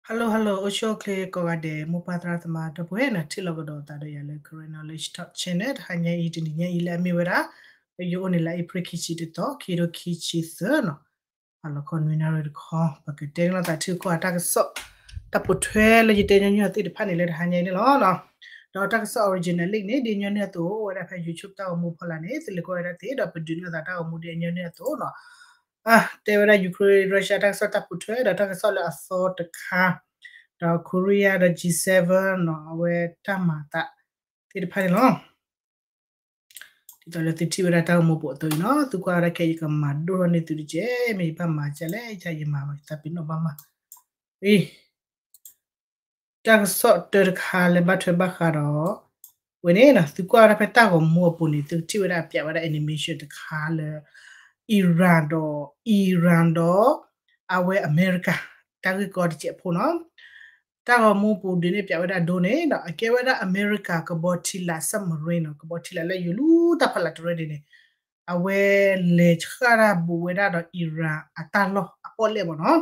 Hello hello အိၣ်ဆူၣ်အိၣ်ချ့ကိးဂၤဒဲး မိၢ်ပၢ်သရၣ်သမါဒီပုၢ်ဝဲၢ်န့ၣ် ထံၣ်လိာ်ကဒီးသးဒီးယၤလၢ Karen Knowledge Talk Channel တဟါညါအံၤ တနံၤညါအံၤလၢအမ့ၢ်ဝဲဒၣ် ယအိၣ်န့ၣ်လၢ April ခံဆံတသီ ခံထိခံဆံသၢနီၤ အလီၤခီနွံနၣ်ရံၣ်တခီ ပကတဲန့ၢ်လိာ်သးထံကီၢ်အတၢ်ကစီၣ် တၢ်ပိာ်ထွဲလၢယတဲညီနုၢ်အီၤသ့ၣ်တဖၣ်န့ၣ်လၢတဟါညါအံၤန့ၣ်လီၤ. ဒီးတၢ်ကစီၣ် original link န့ၣ် ဒ်ညီနုၢ်အသိး အိၣ်ဝဲဒၣ်ဖဲ YouTube တၢ်ဂီၤမူဖီလာ်န့ၣ် သုလဲၤကွၢ်ဝဲဒၣ်သ့ ဒီးပဒုးန့ၢ်လိာ်သးတၢ်ဂီၤမူဒ်အညီနုၢ်အသိးနီၤ တဲဝဲဒၣ် Ukraine Russia တၢ်ကစီၣ်တၢ်ပိာ်ထွဲ ဒီးတၢ်ကစီၣ်လၢအသီတခါ ဒီး Korea ဒီး G seven နီၤ အဝဲတၢ်မၤအသးသ့ၣ်တဖၣ်န့ၣ်လီၤ. ဒ်သိးလၢသုထံၣ်ဝဲဒၣ်တၢ်ဂီၤမူပိာ်အသိးအံၤနီၤ သုကွၢ်ဝဲဒၣ်ခဲ ယကမၤဒိၣ်ထီၣ်န့ၢ်သုတက့ၢ် မ့ၢ်ယဘၣ်မၤကလဲၣ် ယမၤဘၣ် ယသးပ့ၤနီၣ်ဘၣ်မး အံၤ တၢ်ကစီၣ်တၢတခါလၢဘၣ်ထွဲဘၣ်ဃးဒီး ဝဲန့ၣ်နီၤ သုကွၢ်ဝဲဒၣ်ဖဲတၢ်ဂီၤမူအပူၤန့ၣ် သုကထံၣ်ဝဲဒၣ်ပျးဝဲဒၣ် animation တခါလၢ Iran ဒီး Iran ဒီး အဝဲအမဲရကၤ တၢ်ဂ့ၢ်ကီတစဲးဖိနီၤ တၢ်ဂီၤမူပူၤဒုးန့ၣ်ပျးဝဲဒၣ်ဒိန့ၣ်ဒီး အကဲဝဲဒၣ်အမဲရကၤကဘီထံလာ် submarine နီၤ ကဘီထံလာ်လၢယိၤလူတၢ်ဖီလာ်တရၢဒ်န့ၣ် အဝဲလဲၤဆှၣ်တၢ်ဘူးဝဲဒၣ်ဒီး Iran အတၢ်လီၢ်အပီၣ်လဲၣ်မ့ၢ်နီၤ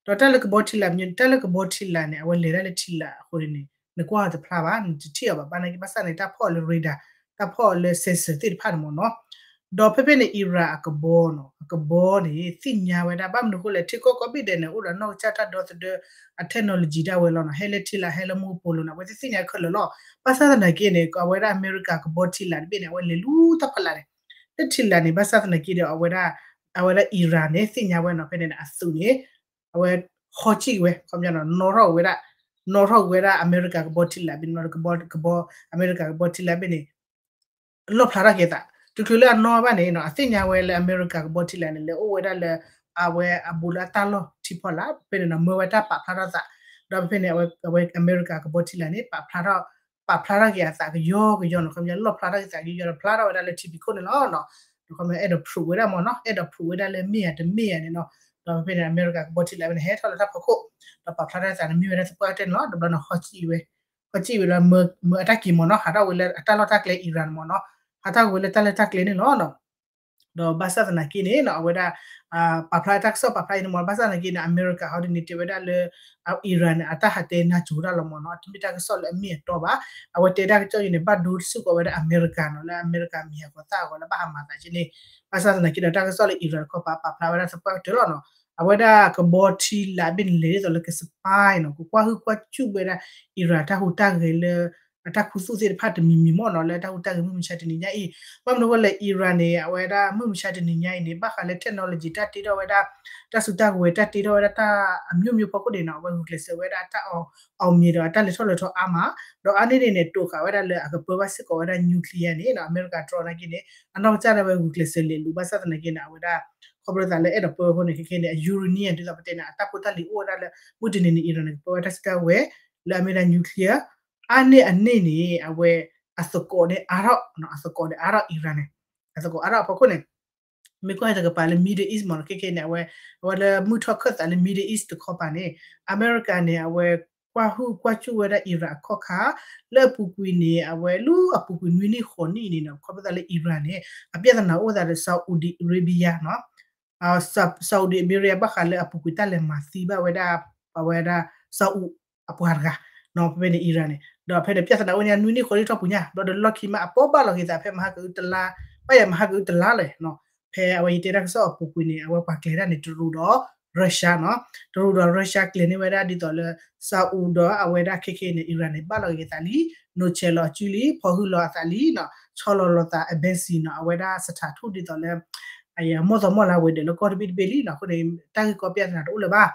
ဒီးတၢ်လၢကဘီထံလာ်မ့ၢ် တၢ်လၢကဘီထံလာ်န့ၣ် အဝဲလဲၤဒၣ်လၢထံလာ်အဃိန့ၣ် နကွၢ်အီၤတဖျါဘၣ် နတထံၣ်အီၤဘၣ် ဘၣ်နာ်က့ဘၣ်ဆၣ်န့ၣ် တၢ်ဖီၣ်အီၤလၢ radar တၢ်ဖီၣ်အီၤလၢ sensor သ့ၣ်တဖၣ်န့ၣ်မ့ၢ်နီၤ ဒီးဖဲဖဲန့ၣ် Iran အကဘီနီၤ အကဘီန့ၣ် သ့ၣ်ညါဝဲဒၣ် ဘၣ်မနုၤအဃိလဲၣ် ထံကီၢ်ကိးဘ့ၣ်ဒဲးန့ၣ် အိၣ်ဒီးနီၢ်ကစၢ်တၢ်ဒီသဒၢ အ technology ဒၣ်ဝဲလီၤနီၤ ဟဲလၢထံလာ် ဟဲလၢမူကပိာ်လိၤန့ၣ် အဝဲသ့ၣ်သ့ၣ်ညါခဲလၢာ်လီၤ ဘၣ်ဆၣ်သနာ်က့န့ၣ် အဝဲဒၣ်အမဲရကၤကဘီထံလာ်တဘ့ၣ်န့ၣ် အဝဲလဲၤလူတၢ်ဖီလာ်န့ၣ် လၢထံလာ်န့ၣ် ဘၣ်ဆၣ်သနာ်က့ဒီး အဝဲဒၣ် အဝဲဒၣ် Iran န့ၣ် သ့ၣ်ညါဝဲနီၤ ဖဲန့ၣ်န့ၣ် အသုးန့ၣ် အဝဲဟီကံၣ်ဝဲ ခီပညီနီၤ နီၣ်ထီၣ်ဝဲဒၣ် နီၣ်ထီၣ်ဝဲဒၣ်အမဲရကၤကဘီထံလာ်ဘ့ၣ်န့ၣ်လီၤ ကဘီ အမဲရကၤကဘီထံလာ်ဘ့ၣ်န့ၣ် လီၣ်ဖျါထီၣ်က့ၤအသး တချုးလၢအနီၣ်ဘၣ်န့ၣ်နီၤ အသ့ၣ်ညါဝဲလၢအမဲရကၤကဘီထံလာ်န့ၣ် လဲၤအိၣ်ဝဲဒၣ်လၢ အဝဲအဘူးလၢအတၢ်လီၢ်ထံဖီလာ် ဖဲန့ၣ်နီၤ မၢဝဲတၢ်ပာ်ဖျါထီၣ်သး ဒီးဖဲန့ၣ် အဝဲ အဝဲအမဲရကၤကဘီထံလာ်န့ၣ် ပာ်ဖျါထီၣ် ပာ်ဖျါထီၣ်က့ၤအသးကယီကယီနီၤ ခီပညီလီၣ်ဖျါထီၣ်က့ၤသးကယီကယီဒီး ဖျါထီၣ်ဝဲဒၣ်လၢထံဖံးခိၣ်န့ၣ်လီၤနီၤ ဒီးခီပညီ အဲၣ်ဒိးဖုးဝဲဒၣ်မ့ၢ်နီၤ အဲၣ်ဒိးဖုးဝဲဒၣ်လၢမ့ၢ်ဧါတမ့ၢ်ဧါန့ၣ်နီၤ ဒီးဖဲန့ၣ် အမဲရကၤကဘီထံလာ်ဖဲန့ၣ် ဟဲထီၣ်လၢတၢ်ဖီခိၣ် ဒီးပာ်ဖျါထီၣ်သးန့ၣ် မ့ၢ်ဝဲဒၣ်သပှၢ်ကတၢၢ်န့ၣ်လီၤ ဒီးဘျီန့ၣ် ဟီကံၣ်ဝဲ ဟီကံၣ်ဝဲလီၤ မၢအတၢ်က့ၤမ့ၢ်နီၤ ဟးထီၣ်ဝဲလၢအတၢ်လီၢ်တၢ်ကျဲ Iran မ့ၢ်နီၤ ဟးထီၣ်ဝဲလၢတၢ်လီၢ်တၢ်ကျဲန့ၣ်လီၤနီၤ ဒီးဘၣ်ဆၣ်သနာ်က့န့ၣ်နီၤ အဝဲဒၣ် ပာ်ဖျါတၢ်ကစီၣ်ပာ်ဖျါအံၤန့ၣ်မ့ၢ် ဘၣ်ဆၣ်သနာ်က့န့ၣ် အမဲရကၤဟီဒ်န့ၣ် တဲဝဲဒၣ်လၢ Iran န့ၣ် အတၢ်ဟးတဲနါစိၤဒၣ်လီၤမ့ၢ်နီၤ တမ့ၢ်တၢ်ကစီၣ်လၢအမ့ၢ်အတီဘၣ် အဝဲတဲတၢ်ကစီၣ်အံၤန့ၣ် ဘၣ်ဒိစ့ၢ်ကီးဝဲဒၣ်အမဲရကၤနီၤ လၢအမဲရကၤမံၤဟးဂီၤသၣ်အဂီၤလၢဘၣ်ဟးမၤသးက့န့ၣ် ဘၣ်ဆၣ်သနာ်က့ဒီး တၢ်ကစီၣ်လၢ Iran တခီပၤ ပာ်ဖျါဝဲဒၣ်သပှၢ်ကတၢၢ်လီၤနီၤ အဝဲဒၣ်ကဘီထံလာ်ဘ့ၣ်န့ၣ် လဲၤဒ်သိးလၢက spy နီၤ ကကွၢ်ဟုၣ်ကွၢ်စူၣ်ဝဲဒၣ် Iran တၢ်ဟူးတၢ်ဂဲၤလၢ အတၢ်ခူသူၣ်သ့ၣ်တဖၣ်တမံၤမံၤမ့ၢ်နီၤ လၢတၢ်ဟူးတၢ်ဂဲၤမုၢ်မဆါတနံၤညါအံၤ ဘၣ်မနုၤအဃိလဲၣ် Iran န့ၣ် အဝဲဒၣ်မုၢ်မဆါတနံၤညါအံၤန့ၣ် ဘၣ်ဃးလၢ technology တၢ်တ့ထီၣ်ဝဲဒၣ် တၢ်စုတၢ်ကဝဲၤ တၢ်တ့ထီၣ်ဝဲဒၣ်တၢ်အမျိုးမျိုးဖီခိၣ်န့ၣ်နီၤ အဝဲဂုာ်ကျဲးစၢးဝဲဒၣ်တၢ် အောင်မြင် ဒီးအတၢ်လဲၤထီၣ်လဲၤထီအါမး ဒီးအါန့ၢ်န့ၣ်န့ၣ် တိာ်ဃာ်ဝဲဒၣ်လၢအကပၢဘၣ်စ့ၢ်ကီးဝဲဒၣ် nuclear န့ၣ်နီၤ အမဲရကၤတြီနာ်က့န့ၣ် အနီၢ်ကစၢ်ဒၣ်ဝဲဂုာ်ကျဲးစၢးလဲၤလူၤ ဘၣ်ဆၣ်သနာ်က့န့ၣ် အဝဲဒၣ် ခီဖျိသးလၢအဲၣ်ဒိးပၢအဃိန့ၣ် ခဲခဲန့ၣ် အ uranium ဒ်သိးပတဲန့ၣ် အတၢ်ဖိတၢ်လံၤအိၣ်ဝဲဒၣ်လၢ မုၢ်တနံၤန့ၣ် Iran န့ၣ် ကပၢဝဲတၢ်စုတၢ်ကဝဲၤ လၢအမ့ၢ်ဒၣ် nuclear အါန့ၢ်အန့ၣ်န့ၣ် အဝဲ အသကိးန့ၣ်အါထီၣ် အသကိးန့ၣ်အါထီၣ် Iran န့ၣ် အသကိးအါထီၣ်အဖီခိၣ်န့ၣ် မ့ၢ်ကွၢ်တကပၤလၢ Middle East မ့ၢ်နီၤ ခဲခဲန့ၣ် အဝဲ အဝဲလၢမုၢ်ထီၣ်ခၢၣ်သးလၢ Middle East တခီပၤန့ၣ် အမဲရကၤန့ၣ် အဝဲကွၢ်ဟုၣ်ကွၢ်စူၣ်ဝဲဒၣ် Iran အခီၣ်ခါ လၢအပူၤကွံာ်န့ၣ် အဝဲလၢအပူၤကွံာ်နွံနံၣ်ဃိးနံၣ်န့ၣ်နီၤ ခီဖျိသးလၢ Iran န့ၣ် အပြဿနာအိၣ်သးဒီး Saudi Arabia နီၤ Saudi Arabia ဘၣ်ဃးလၢအပူၤကွံာ်တၢ်လဲၤမၤသံဘၣ်ဝဲဒၣ် အဝဲဒၣ် Saudi အပှၤတဂၤ ဖဲဖဲန့ၣ် Iran န့ၣ် ဒီးဖဲန့ၣ် ပြဿနာအိၣ်န့ၣ် နွံနံၣ်ဃိးနံၣ်ထီၣ်ပူၤညါ ဘျီဒီးလီၢ်ခံမး အပိာ်ဘၣ်လီၤက့ၤသး ဖဲမဟါကအုတလါ ဘၣ်ယၤမဟါကအုတလါလီၤ ဖဲအဝဲယတဲတၢ်ကစီၣ်အပူၤကွံာ်န့ၣ် အဝဲပှၤကျဲၤဒၣ်န့ၣ် တရူးဒီး Russia နီၤ တရူးဒီး Russia ကျဲၤန့ၢ်ဝဲဒၣ်ဒ်သိးလၢ Saudi ဒီးအဝဲဒၣ်ခဲခဲန့ၣ် Iran န့ၣ် ဘၣ်လီၤက့ၤသးလံ နီၢ်ဆဲးလီၤအစုလံ ဖီၣ်ဟုၣ်လီၤအသးလံနီၤ ဆီလီၤလီၤသး embassy နီၤ အဝဲဒၣ် စထၣ်ထူၣ် ဒ်သိးလၢ အမီၢ်သီမီၢ်လါဝဲၤဒၢးလၢကီၢ်တဘ့ၣ်တဘ့ၣ်လံနီၤ အဃိန့ၣ် တၢ်ဂ့ၢ်ကီပြဿနာတအိၣ်လၢၤဘၣ်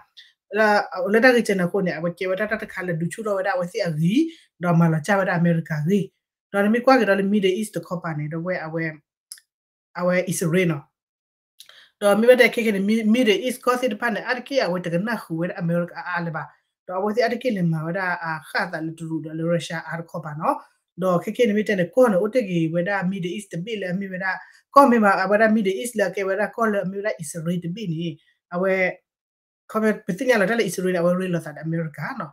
လၢတၢ်ဂ့ၢ်ကဲန့ၣ်အဃိန့ၣ် အဝဲကဲဝဲဒၣ်တၢ်တခါလၢဒုးဆူၣ်ထီၣ်ဝဲဒၣ်အဝဲသ့ၣ်အဂ့ၢ် ဒီးမၤလီၤကၢ်ဝဲဒၣ်အမဲရကၤအဂ့ၢ် ဒီးနမ့ၢ်ကွၢ်က့ၤဒီးလၢ Middle East တခီပၤန့ၣ် ဒီးဝဲအဝဲ အဝဲအံၣ်စရ့လးနီၤ ဒီးမ့ၢ်ဝဲဒၣ်ခဲခဲန့ၣ် Middle East ကီၢ်သ့ၣ်တဖၣ်န့ၣ် အါတက့ၢ်အဝဲတကနၣ်ဃုာ်ဝဲဒၣ်အမဲရကၤအါအါလၢၤဘၣ် ဒီးအဝဲသ့ၣ်အါတက့ၢ်လဲၤမၤဝဲဒၣ်အဃၣ်အသးလၢတရူးဒီးလၢ Russia အါတခီပၤနီၤ ဒီးခဲခဲန့ၣ်မ့ၢ်တဲန့ၣ် ကီၢ်န့ၣ်အိၣ်တ့ၢ်က့ၤဝဲဒၣ် Middle East တဘ့ၣ်လၢအမ့ၢ်ဝဲဒၣ် ကီၢ်မ့ၢ်မးအဝဲဒၣ် Middle East လၢအကဲဝဲဒၣ်ကီၢ်လၢအမ့ၢ်ဝဲဒၣ်အံၣ်စရ့လးတဘ့ၣ်န့ၣ် အဝဲ ခီဖျိပသ့ၣ်ညါလီၤတၢ်လၢအံၣ်စရ့လးန့ၣ် အဝဲရ့လိာ်သးဒီးအမဲရကၤနီၤ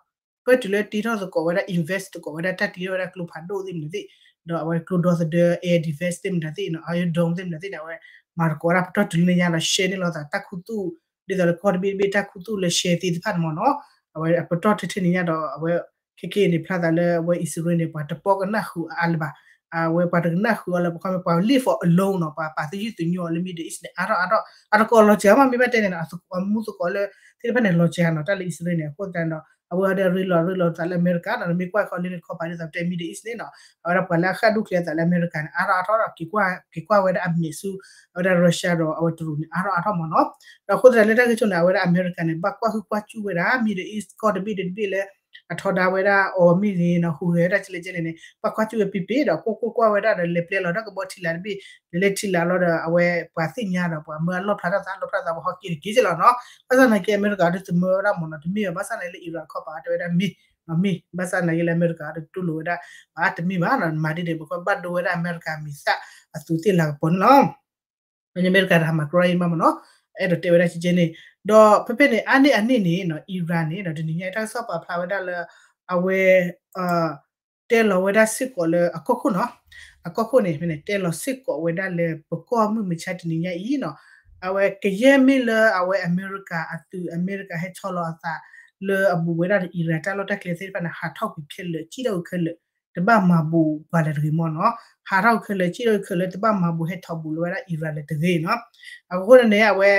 ပၢၢ်တုၤလၢတ့ထီၣ်သကိးဝဲဒၣ် invest သကိးဝဲဒၣ်တၢ်တ့ထီၣ်ဝဲဒၣ်ကျိဖးဒိၣ်သ့ၣ်မနုၤသ့ၣ် ဒီးအဝဲကျိဒီသဒၢ air defense သ့ၣ်မနုၤသ့ၣ်နီၤ Iron Dome သ့ၣ်မနုၤသ့ၣ်န့ၣ် အဝဲမၤသကိးဝဲဒၣ်ပတီၢ်တုၤလၢညါလီၤ ရှဲန့ၢ်လိာ်သးတၢ်ခူသူၣ် ဒ်သိးလၢကီၢ်တဘ့ၣ်တဘ့ၣ်တၢ်ခူသူၣ်လၢရှဲသ့ၣ်တဖၣ်န့ၣ်မ့ၢ်နီၤ အဝဲအပတီၢ်ထဲထဲန့ၣ်ညါဒီး အဝဲခဲကနံၣ်အံၤန့ၣ် ဖျါသးလၢအဝဲအံၣ်စရ့လးန့ၣ် ပှၤတပီကနၣ်ဃုာ်အါလၢၤဘၣ်. အဝဲပှၤတကနၣ်ဃုာ်အီၤလၢ ပခီမ့ၢ်ပှၤ leave alone နီၤ, ပှၤပာ်သယုၢ်သညိအီၤလၢ Middle East န့ၣ် အါထီၣ်အါထီၣ် အတကိးလီၤစှၤမး မ့ၢ်ဘၣ်တဲန့ၣ်နီၤ, အမူသကိးလၢ သ့ၣ်တဖၣ်န့ၣ် လီၤစှၤနီၤ တၢ်လၢအံၣ်စရ့လးန့ၣ်. အဃိသတးန့ၣ်ဒီး အဝဲအီၤဒီးရ့လီၤရ့လီၤသးလၢအမဲရကၤနီၤ, နမ့ၢ်ကွၢ်ခီလၢနခီပၤဒ်သိးပတဲ Middle East န့ၣ်နီၤ, အဝဲဒၣ်ပှၤလၢအဃၣ်ဒူၣ်ချံအသးလၢအမဲရကၤန့ၣ် အါထီၣ်အါထီၣ်ဒီး က့ၤကွၢ်ဝဲဒၣ်အမဲာ်ဆူ အဝဲဒၣ် Russia ဒီးအဝဲတရူးန့ၣ် အါထီၣ်အါထီၣ်မ့ၢ်နီၤ. ဒီးအဃိသတးလၢတၢ်ဂ့ၢ်ဆိန့ၣ် အဝဲဒၣ်အမဲရကၤန့ၣ် ဘၣ်ကွၢ်ဟုၣ်ကွၢ်စူၣ်ဝဲဒၣ် Middle East ကီၢ်တဘ့ၣ်ဒီးတဘ့ၣ်လၢ အထီဒါဝဲဒၣ်အီၤမ့ၢ်ဂ့ၤနီၤ, ဟူးဂဲၤဝဲဒၣ်ကလဲၣ်ကလဲၣ်န့ၣ် ဘၣ်ကွၢ်စူၣ်ဝဲပ့ၤပ့ၤဒီး ကွၢ်ကွၢ်ကွၢ်ဝဲဒၣ်ဒီး လဲၤပျဲလီၤဒၣ်ကဘီထံလာ်တဘ့ၣ်, လဲၤလဲၤထံလာ်လီၤဒီး အဝဲပှၤသ့ၣ်ညါဒီး ပှၤမၢအလီၣ်ဖျါထီၣ်သး လီၣ်ဖျါသး ပှၤဟီၣ်က့ၤတက့ၢ်က့လီၤနီၤ. ဘၣ်ဆၣ်သနာ်က့ အမဲရကၤဒုးသမၢဝဲဒၣ်မ့ၢ်နီၤ, တမ့ၢ်ဘၣ်. ဘၣ်ဆၣ်သနာ်က့လၢ Iran ခီပၤတဲဝဲဒၣ်မ့ၢ်, မ့ၢ်, ဘၣ်ဆၣ်သနာ်က့လၢအမဲရကၤဒုးတူၢ်လိာ်ဝဲဒၣ် ဘၣ်တမ့ၢ်ဘၣ်နီၤ, မၤဒ်န့ၣ် ပကဘၣ်ဒိဝဲဒၣ်အမဲရကၤမံၤသၣ်အသူးသ့ၣ်လၤကပီၤန့ၣ်လီၤ. အမဲရကၤတဟးမၤကရီအံၤဘၣ်မ့ၢ်နီၤ, အဲၣ်ဒိးတဲဝဲဒၣ်ကကဲန့ၣ်, ဒီးဖဲဖဲန့ၣ် အါန့ၢ်အန့ၣ်န့ၣ်နီၤ Iran န့ၣ်နီၤ တနံၤညါအံၤ တၢ်ကစီၣ်ပာ်ဖျါဝဲဒၣ်လၢ အဝဲ တဲလီၤဝဲဒၣ်စ့ၢ်ကီးလၢအကီၢ်ခိၣ်နီၤ, အကီၢ်ခိၣ်န့ၣ် ဖဲန့ၣ် တဲလီၤစ့ၢ်ကီးဝဲဒၣ်လၢ ပကီၢ်မုၢ်မဆါတနံၤညါအံၤနီၤ, အဝဲကယဲၢ်မ့ၢ်လၢအဝဲအမဲရကၤအသုး အမဲရကၤဟဲဆီလီၤအသး လၢအဘူးဝဲဒၣ်ဒီး Iran တၢ်လီၢ်တၢ်ကျဲသ့ၣ်တဖၣ်န့ၣ် ဟးထီၣ်ကွံာ်ခဲလၢာ် စံၣ်ထီၣ်ကွံာ်ခဲလၢာ်, တဘၣ်မၤဘူးပှၤလၢၤတဂ့ၤမ့ၢ်နီၤ, ဟးထီၣ်ကွံာ်ခဲလၢာ် စံၣ်ထီၣ်ကွံာ်ခဲလၢာ် တဘၣ်မၤဘူးဟဲထီၣ်ဘူးလၢၤဝဲဒၣ် Iran လၢၤတဂ့ၤနီၤ. အဃိန့ၣ်န့ၣ် အဝဲ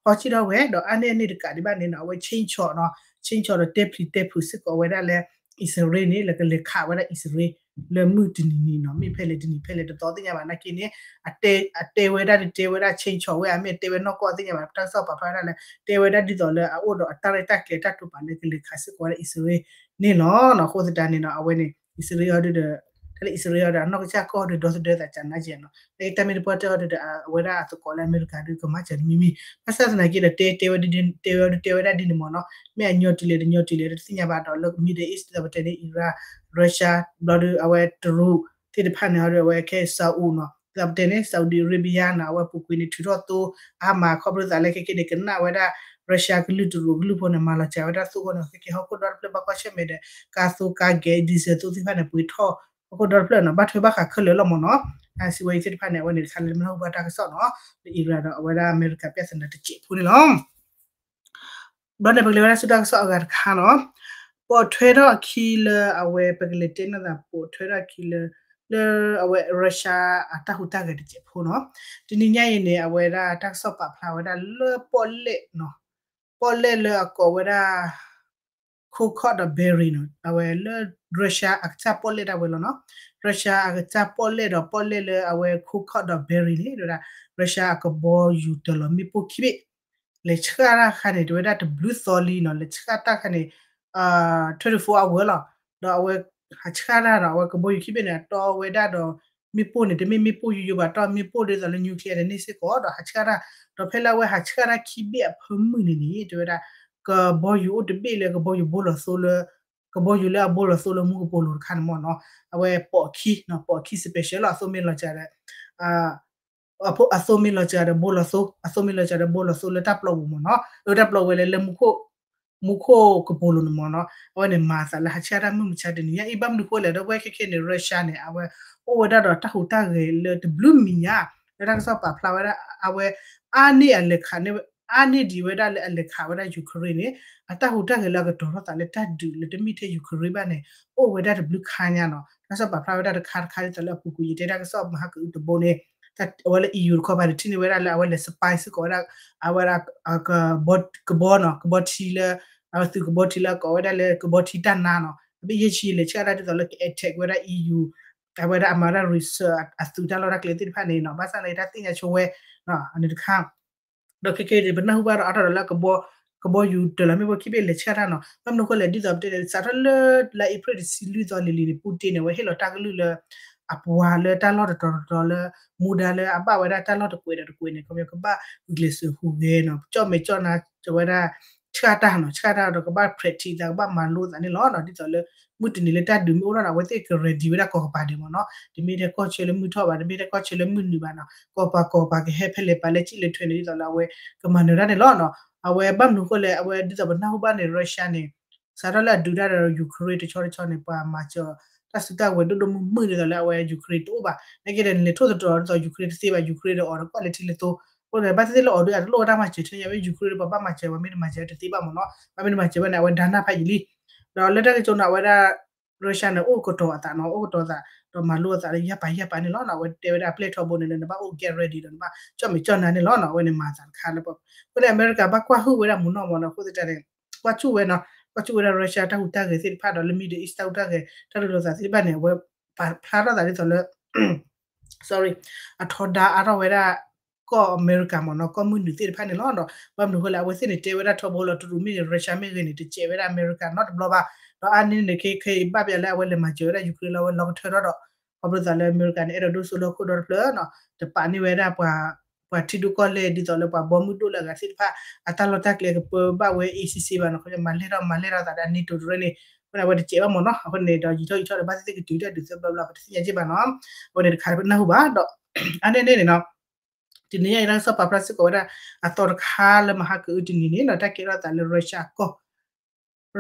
ဟီစံၣ်ထီၣ်ဝဲ ဒီးအါန့ၢ်အန့ၣ်တကးဒံးဘၣ်န့ၣ်နီၤ အဝဲ ဆ့ၣ်ဆီၣ်နီၤ, ဆ့ၣ်ဆီၣ်ဒီးတဲပျံၤတဲဖုးစ့ၢ်ကီးဝဲဒၣ်လၢ အံၣ်စရ့လးန့ၣ် လၢကလဲၤခးဝဲဒၣ်အံၣ်စရ့လး လၢမုၢ်တနံၤနံၤနီၤ, မ့ၢ်ဖဲလဲၣ်တနံၤဖဲလဲၣ်တသီသ့ၣ်ညါဘၣ်နာ်က့န့ၣ်, အတဲဝဲဒၣ်ဒ်တဲဝဲဒၣ် ဆ့ၣ်ဆီၣ်ဝဲ အမ့ၢ်တဲဝဲနီၢ်ကီၢ်သ့ၣ်ညါဘၣ်, တၢ်ကစီၣ်ပာ်ဖျါဝဲဒၣ်လၢ တဲဝဲဒၣ်ဒ်သိးလၢအအိၣ်ဒီးအတၢ်ရဲၣ်တၢ်ကျဲၤတၢ်တိာ်ပာ်လၢကလဲၤခးစ့ၢ်ကီးဝဲဒၣ်အံၣ်စရ့လးန့ၣ်လီၤ. အဃိသတးန့ၣ်နီၤ အဝဲန့ၣ် အံၣ်စရ့လးအီၤဒုးဒီး တၢ်လၢအံၣ်စရ့လးအီၤဒီး အနီၢ်ကစၢ်ကီၢ်ဒုးဒီသဒၢသးကနါကဲနီၤ, တၢ်မ့ၢ်တပှၢ်တၢၢ်အီၤဒုးဒီး အဝဲဒၣ်အသကိးလၢအမဲရကၤဒုးကမၤစၢၤတမံၤမံၤ, ဘၣ်ဆၣ်သနာ်က့ဒီး တဲတဲဝဲဒၣ် တဲဝဲဒၣ်ဒ်န့ၣ်မ့ၢ်နီၤ, မ့ၢ်အညီတုၤလဲၣ်တညီတုၤလဲၣ်တသ့ၣ်ညါဘၣ်ဒီး လၢ Middle East ဒ်သိးပတဲန့ၣ် Iran, Russia ဘျီဒုး အဝဲတရူးသ့ၣ်တဖၣ်န့ၣ်အီၤဒုး အဝဲခဲ Saudi နီၤ, ဒ်သိးပတဲန့ၣ် Saudi Arabia နီၤ အဝဲပူၤကွံာ်န့ၣ် ထုးထီၣ်သိအါမး ခီဖျိသးလၢခဲကနံၣ်န့ၣ် ကနၣ်ဝဲဒၣ် Russia ကလုာ်တရူးကလုာ်ဖိန့ၣ် မၤလီၤစှၤဝဲဒၣ်သိအဃိန့ၣ် ခဲကနံၣ်ဟီၣ်ခိၣ်ဒီတဖျၢၣ်ဘၣ်ကွၢ်ဆၢၣ်မဲာ်ဒီး ကါသိကါဂဲၤ diesel သိသ့ၣ်တဖၣ်န့ၣ် ပှ့ၤထီၣ် ဟီၣ်ခိၣ်ဒီတဖျၢၣ်နီၤ ဘၣ်ထွဲဘၣ်ဃးခဲလၢာ်လီၤမ့ၢ်နီၤ, စံးဝဲအံၤသ့ၣ်တဖၣ်န့ၣ် အဝဲန့ၣ်တခါလၢမ့ၢ်ဟီၣ်ဘၣ်တၢ်ကစီၣ်နီၤ, လၢ Iran ဒီးအဝဲဒၣ်အမဲရကၤ ပြဿနာ တစဲးဖိန့ၣ်လီၤ. ဘျီန့ၣ် ပကလဲၤဝဲဒၣ်ဆူတၢ်ကစီၣ်အဂၤတခါနီၤ, ပိာ်ထွဲထီၣ်အခံလၢအဝဲ ပကလဲၤတဲနီၢ်သး ပိာ်ထွဲထီၣ်အခံလၢ လၢအဝဲ Russia အတၢ်ဟူးတၢ်ဂဲၤတစဲးဖိနီၤ, တနံၤညါအံၤန့ၣ် အဝဲဒၣ်တၢ်ကစီၣ်ပာ်ဖျါဝဲဒၣ်လၢပီၣ်လဲၣ်နီၤ, ပီၣ်လဲၣ်လၢအကိးဝဲဒၣ် Kursk ဒီး Bryansk နီၤ, အဝဲလၢ Russia အကစၢ်ပီၣ်လဲၣ်ဒၣ်ဝဲလီၤနီၤ, Russia အကစၢ်ပီၣ်လဲၣ်ဒီးပီၣ်လဲၣ်လၢအဝဲ Kursk ဒီး Bryansk န့ၣ် တဲဝဲဒၣ် Russia အကဘီယူၤတၢၤလီၤမ့ၣ်ပိၢ်ခံဘ့ၣ် လဲၤဆှၣ်တၢ်တခါန့ၣ် တဲဝဲဒၣ်တဘျုးသီလံနီၤ, လဲၤဆှၣ်တၢ်တခါန့ၣ် twenty-four hour လီၤ, ဒီးအဝဲ ဟးဆှၣ်တၢ်ဒီး အဝဲကဘီယူၤခံဘ့ၣ်န့ၣ် အတီဝဲဒၣ်ဒီး မ့ၣ်ပိၢ်န့ၣ် တမ့ၢ်မ့ၣ်ပိၢ်ယိယိဘၣ် တီၢ်မ့ၣ်ပိၢ်ဒ်သိးလၢ nuclear န့ၣ်န့ၢ်စ့ၢ်ကီး ဒီးဟးဆှၣ်တၢ်, ဒီးဖဲလၢအဝဲဟးဆှၣ်တၢ်ခံဘ့ၣ်အဖၢမုၢ်န့ၣ်န့ၣ် တဲဝဲဒၣ် ကဘီယူၤအိၣ်တဘ့ၣ်လၢကဘီယူၤဘိလီၤသိလၢ ကဘီယူၤလၢအဘိလီၤသိလၢမူကပိာ်လိၤတခါန့ၣ်မ့ၢ်နီၤ, အဝဲပိာ်အခံနီၤ, ပိာ်အခံ special လီၤ, အသိမ့ၢ်လီၤစှၤဒီး အသိမ့ၢ်လီၤစှၤဒီးဘိလီၤသိ, အသိမ့ၢ်လီၤစှၤဒီးဘိလီၤသိလၢတၢ်ပျီပူၤမ့ၢ်နီၤ, လၢတၢ်ပျီဝဲလၢလၢ မူခိၣ်ကပိာ်လိၤန့ၣ်မ့ၢ်နီၤ, အဝဲန့ၣ်မၤအသးလၢဟးဆှၣ်တၢ်မုၢ်မဆါတနံၤညါအံၤ ဘၣ်မနုၤဃိလဲၣ် ဒီပုၢ်ဝဲၢ်ခဲခဲန့ၣ် Russia န့ၣ် အဝဲအိၣ်ဝဲဒၣ်ဒီးတၢ်ဟူးတၢ်ဂဲၤလၢတဘျုးမံၤညါ, လၢတၢ်ကစီၣ်ပာ်ဖျါဝဲဒၣ် အဝဲ အါန့ၢ်အလဲၤခးန့ၢ် အါန့ၢ်ဒံးဝဲဒၣ်လၢအလဲၤခးဝဲဒၣ် Ukraine န့ၣ် အတၢ်ဟူးတၢ်ဂဲၤလၢအကတီၤထီၣ်သးလၢတၢ်ဒုးလၢတမ့ၢ်ထဲ Ukraine ဘၣ်န့ၣ် အိၣ်ဝဲဒၣ်တဘျုးခါညါနီၤ, တၢ်ကစီၣ်ပာ်ဖျါဝဲဒၣ်တခါတခါဒ်သိးလၢအပူၤကွံာ်ယတဲတၢ်ကစီၣ်မဟါကအုတဘိန့ၣ် အဝဲလၢ E U တခီပၤန့ၣ် ထံၣ်န့ၢ်ဝဲဒၣ်လၢအဝဲလဲၤ spy စ့ၢ်ကီးဝဲဒၣ် အဝဲဒၣ် ကဘီ ကဘီနီၤ ကဘီထံလၢ အဝဲသုးကဘီထံလၢအကိးဝဲဒၣ်လၢကဘီထံတၢ်နါနီၤ အဘ့ၣ်ယဲၢ်ဆံလဲၤဆှၣ်တၢ်ဒ်သိးလၢက attack ဝဲဒၣ် E U အဝဲဒၣ်အမၤဝဲဒၣ် research အသုးတၢ်လီၢ်တၢ်ကျဲသ့ၣ်တဖၣ်န့ၣ်နီၤ ဘၣ်ဆၣ်လၢတၢ်သ့ၣ်ညါဆိဝဲ အန့ၣ်တခါ ဒီးခဲကနံၣ်အံၤ ပနၢ်ဟူဘၣ်ဒီးအါထီၣ်ဒီးလၢ ကဘီယူၤတၢၤလီၤမ့ၣ်ပိၢ်ခံဘ့ၣ်လဲၤဆှၣ်တၢ်နီၤ ဘၣ်မနုၤဃိလဲၣ် ဒ်သိးပတဲန့ၣ် စးထီၣ်လၢလါအ့ဖြ့ၣ်တဆံလွံၢ်သီလံၤလံၤန့ၣ် Putin န့ၣ် အဝဲဟ့ၣ်လီၤတၢ်ကလုၢ်လၢ အပှၤလၢတၢ်လီၢ်တတီၤတတီၤလၢ မူဒါလၢအဘၣ်ဝဲဒၣ်တၢ်လီၢ်တကွဲးဒီးတကွဲးန့ၣ် ခီပညီကဘၣ်ဂုာ်ကျဲးစၢးဟူးဂဲၤနီၤ ကၠီၣ်မဲာ်ကၠီၣ်နါဝဲဒၣ် ဆှၣ်တၢ်နီၤ ဆှၣ်တၢ်ဒီးကဘၣ် practice သး ကဘၣ်မၤလိသးန့ၣ်လီၤနီၤ ဒ်သိးလၢ မုၢ်တနံၤလၢတၢ်ဒုးမ့ၢ်အိၣ်ထီၣ်န့ၣ် အဝဲသ့ၣ်က ready ဝဲဒၣ်ကိးကပၤဒဲးမ့ၢ်နီၤ တမ့ၢ်ထဲကီၢ်ဆၢလၢမုၢ်ထီၣ်ဘၣ် တမ့ၢ်ထဲကီၢ်ဆၢလၢမုၢ်နုာ်ဘၣ်နီၤ ကိးပၤကိးပၤကဟဲဖဲလဲၣ်ပာ်လဲၣ်စံၣ်လဲၣ်ထွဲန့ၣ် ဒ်သိးလၢအဝဲကမၤနၢၤတၢ်န့ၣ်လီၤနီၤ အဝဲဘၣ်မနုၤဃိလဲၣ် အဝဲဒ်သိးပနၢ်ဟူဘၣ်န့ၣ် Russia န့ၣ် စးထီၣ်လၢအဒုးတၢ်ဒီး Ukraine တဆီတဆီန့ၣ် ပှၤမၤစၢၤ တၢ်စုတၢ်ဝဲၤဒိၣ်ဒိၣ်မုၢ်မုၢ်ဒ်သိးလၢအဝဲ Ukraine တအိၣ်ဘၣ် နာ်က့ဒီး နလဲၤထိၣ်သတြီၤဒ်သိး Ukraine တသ့ဘၣ် Ukraine ဒီးအီၤဒီးကွၢ်လၢထံလၢသိ အဃိန့ၣ် ဘၣ်သ့ၣ်သ့ၣ်လၢအီၤဒုး အတလိၣ်ဝဲတၢ်မၤစၢၤထဲညါ မ့ၢ် Ukraine ဒီး ပှၤဘၣ်မၤစၢၤ ပှၤမ့ၢ်တမၤစၢၤတသ့ဘၣ်မ့ၢ်နီၤ, ပှၤမ့ၢ်တမၤစၢၤဘၣ်န့ၣ် အဝဲဒါနၢ်ဖးယံာ်လံ. ဒီးလၢတၢ်ကစီၣ်န့ၣ် အဝဲဒၣ် Russia န့ၣ် အိၣ်ကတီၤအသးနီၤ, အိၣ်ကတီၤအသး ဒီးမၤလိအသးလၢယၢ်ပာ်ယၢ်ပာ်န့ၣ်လီၤ. အဝဲတဲဝဲဒၣ်အပျဲၢ်ထီဘိန့ၣ် နဘၣ်အိၣ် get ready ဒီး နဘၣ်ကၠီၣ်မဲာ်ကၠီၣ်နါန့ၣ်လီၤ. အဝဲန့ၣ်မၤအသးတခါလၢပှၤ အဃိန့ၣ် အမဲရကၤဘၣ်ကွၢ်ဟုၣ်ဝဲဒၣ်မူနီၢ်မ့ၢ်နီၤ, အဃိသတးန့ၣ် ကွၢ်ဆူၣ်ဝဲနီၤ, ကွၢ်ဆူၣ်ဝဲဒၣ် Russia တၢ်ဟူးတၢ်ဂဲၤသ့ၣ်တဖၣ်ဒီး လၢ Middle East တၢ်ဟူးတၢ်ဂဲၤ တၢ်ရ့လိာ်သးသ့ၣ်တဖၣ်န့ၣ် အဝဲပာ်ဖျါထီၣ်သးဒ်သိးလၢ sorry အထီဒါအါထီၣ်ဝဲဒၣ် ကီၢ်အမဲရကၤမ့ၢ်နီၤ, ကီၢ်မုၢ်နုာ်သ့ၣ်တဖၣ်န့ၣ်လီၤ. ဒီးဘၣ်မနုၤအဃိလဲၣ် အဝဲသ့ၣ်န့ၣ် တဲဝဲဒၣ်ထီဘိလီၤ, တရူးမ့ၢ်ဂ့ၤ Russia မ့ၢ်ဂ့ၤန့ၣ် တစဲးဝဲဒၣ်အမဲရကၤနီတဘျီဘၣ်. ဒီးအါန့ၢ်န့ၣ် ခဲခဲအံၤဘၣ်ပျးလၢအဝဲလဲၤမၤစၢၤဝဲဒၣ် Ukraine လၢအဝဲလီၤကထၢထီၣ်ဒီး ခီဖျိသးလၢအမဲရကၤန့ၣ် အဲၣ်ဒိးဒိၣ်စိလၢဟီၣ်ခိၣ်ဒီတဖျၢၣ်နီၤ, တပာ်န့ၢ်ဝဲဒၣ်ပှၤ ပှၤထံဒိၣ်ကီၢ်လဲၢ် ဒ်သိးလၢပှၤဘီမုၢ်ဒိၣ်လၢအဂၤသ့ၣ်တဖၣ် အတၢ်လီၢ်တၢ်ကျဲကပၢဘၣ်ဝဲ အ့စ့စ့ဘၣ်နီၤ, ခီမၤလဲၢ်ထီၣ်မၤလဲၢ်ထီၣ်သးဒီး NATO တရၢန့ၣ် အဃိန့ၣ် အဝဲတစဲးဘၣ်မ့ၢ်နီၤ, အဃိန့ၣ်ဒီးယံာ်ထီၣ်ယံာ်ထီၣ်ဒီး ဘၣ်သ့ၣ်သ့ၣ်ကတုၤတၢ်ဒုးသၢဘျီဘျီ ပတသ့ၣ်ညါက့ဘၣ်နီၤ, အဝဲန့ၣ်တခါပနၢ်ဟူဘၣ်ဒီး အါန့ၢ်န့ၣ်နီၤ တနံၤညါအံၤ တၢ်ကစီၣ်ပာ်ဖျါစ့ၢ်ကီးဝဲဒၣ် အသီတခါလၢမဟါကအုတနံၤန့ၣ်နီၤ, တၢ်ကဲထီၣ်သးလၢ Russia အကီၢ်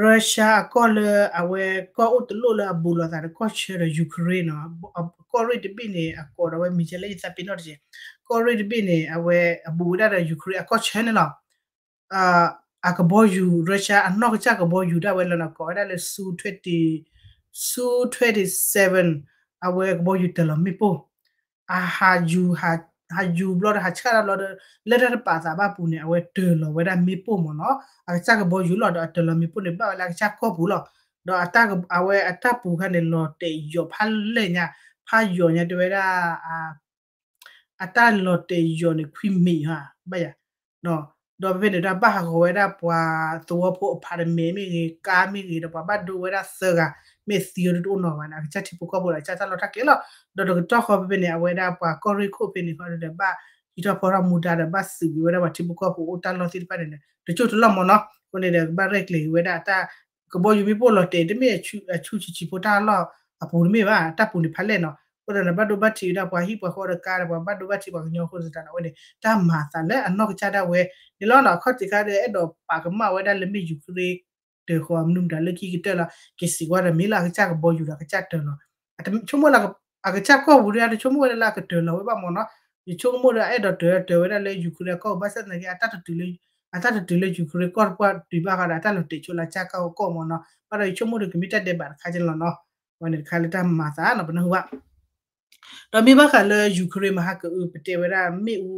Russia အကီၢ်လၢအဝဲကီၢ်အိၣ်တလိၣ်လၢအဘူးလိာ်သးဒီးကီၢ်ဆၢဒီး Ukraine နီၤ, ကီၢ်ရ့ၣ်တဘ့ၣ်န့ၣ် အကိးဒီးဝဲမံၤကဲလၢယသးပ့ၤနီၣ်တက့ၢ်, ကီၢ်ရ့ၣ်တဘ့ၣ်န့ၣ် အဝဲအဘူးဝဲဒၣ်ဒီး Ukraine အကီၢ်ဆၢန့ၣ်လီၤ. အကဘီယူၤ Russia အနီၢ်ကစၢ်ကဘီယူၤဒၣ်ဝဲလၢနီၤ ကိးဝဲဒၣ်လၢ Su twenty, Su twenty-seven အဝဲကဘီယူၤတၢၤလီၤမ့ၣ်ပိၢ် အဟးယူၤ ဟးယူၤဘျီဒီးဟးဆှၣ်တၢ်ဘျီဒီး လၢတၢ်တပာ်သးဘၣ်ပူၤန့ၣ် အဝဲတၢၤလီၤဝဲဒၣ်မ့ၣ်ပိၢ်မ့ၢ်နီၤ, အကစၢ်ကဘီယူၤလီၤဒီးအတၢၤလီၤမ့ၣ်ပိၢ်န့ၣ် ဘၣ်ဝဲလၢအကစၢ်ကီၢ်ပူၤလီၤ. ဒီးအဝဲအတၢ်ပူၤခါန့ၣ် လီၤတဲာ်ယိာ်ဖးလဲၢ်ညါ, ဖးယိာ်ညါတဲဝဲဒၣ် အတၢ်လီၤတဲာ်ယိာ်န့ၣ် ခွံမံးဧါ, ဘၣ်ယၤ, ဒီးဖဲဖဲန့ၣ်တၢ်ဘၣ်ဟးဂီၤဝဲဒၣ်ပှၤသဝီဖိအဖးတမဲာ်မ့ၢ်ဂ့ၤ ကါမ့ၢ်ဂ့ၤ ဒီးပှၤဘၣ်ဒိဝဲဒၣ်သၢဂၤ မ့ၢ်သံအီၤတအိၣ်နီတဂၤန့ၣ် အကစၢ်ထံဖိကီၢ်ဖိဒီးအကစၢ်တၢ်လီၢ်တၢ်ကျဲလီၤ. ဒီးတကတီၢ်ဃီဖဲဖဲန့ၣ် အဝဲဒၣ်ပှၤကီၢ်ရ့ၣ်ခိၣ်ဖဲန့ၣ်ဃီဒီး ဘၣ်ဟံးထီၣ်ဖီထီၣ်မူဒါဒီး ဘၣ်သုးက့ၤဝဲဒၣ်ပှၤထံဖိကီၢ်ဖိအိၣ်တၢ်လီၢ်သ့ၣ်တဖၣ်န့ၣ် တကၠိၢ်တလီၢ်မ့ၢ်နီၤ, အဃိန့ၣ်ဒီး ကဘၣ်ရဲၣ်ကျဲၤက့ၤဝဲဒၣ်အတၢ် ကဘီယူၤမ့ၣ်ပိၢ်လီၤတဲာ် တမ့ၢ်အဆူၣ်ဆံးဆံးဖိတၢ်လီၢ်အပူၤတမ့ၢ်ဘၣ်, တၢ်ပူၤန့ၣ်ဖးလဲၢ်နီၤ, အဃိဒီး ဘၣ်ဒိဘၣ်ထံးဝဲဒၣ်ပှၤဟံၣ်ပှၤဃီဒီးကါဒီး ပှၤဘၣ်ဒိဘၣ်ထံးပှၤကညီအဃိသတးန့ၣ် အဝဲန့ၣ် တၢ်မၤအသးလၢအနီၢ်ကစၢ်ဒၣ်ဝဲန့ၣ်လီၤနီၤ. အခီၣ်ထံးခါဒီး အဲၣ်ဒိးပာ်ကမၣ်ဝဲဒၣ်လၢမ့ၢ် Ukraine တၢၤဃီၤမနုၤမတၤလၢခံကတၢၢ်လီၤ, က့ၤစံးကွၢ်ဒီးမ့ၢ်လၢအကစၢ်ကဘီယူၤဒီးအကစၢ်တၢၤလီၤ, ဆိကမိၣ်လၢအကစၢ်ကီၢ်ပူၤဒီး တဆိကမိၣ်ဝဲဒၣ်လၢအကတၢၤလီၤဝဲဘၣ်မ့ၢ်နီၤ, ယဆိကမိၣ်ဒီးအဲၣ်ဒိးတၢၤတၢၤဝဲဒၣ်လၢ Ukraine အကီၢ်ပူၤ ဘၣ်ဆၣ်သနာ်က့ အတၢ်တတုၤလၢ အတၢ်တတုၤလၢ Ukraine ကီၢ်တပှၢ်တုၤဘၣ်ဃီဒီး အတၢ်လီၤတဲာ်ဆိလၢအကစၢ်ကီၢ်မ့ၢ်နီၤ, ဘၣ်ဒီးယဆိကမိၣ်ဒီးကမ့ၢ်တၢ်ဒဲးဘးတခါကဲလီၤနီၤ, အဝဲန့ၣ်တခါလၢတၢ်မၤသးနီၤ ပနၢ်ဟူဘၣ် ဒီးမ့ၢ်ဘၣ်ဃးလၢ Ukraine မဟါကအု ပတဲဝဲဒၣ်မ့ၣ်အူ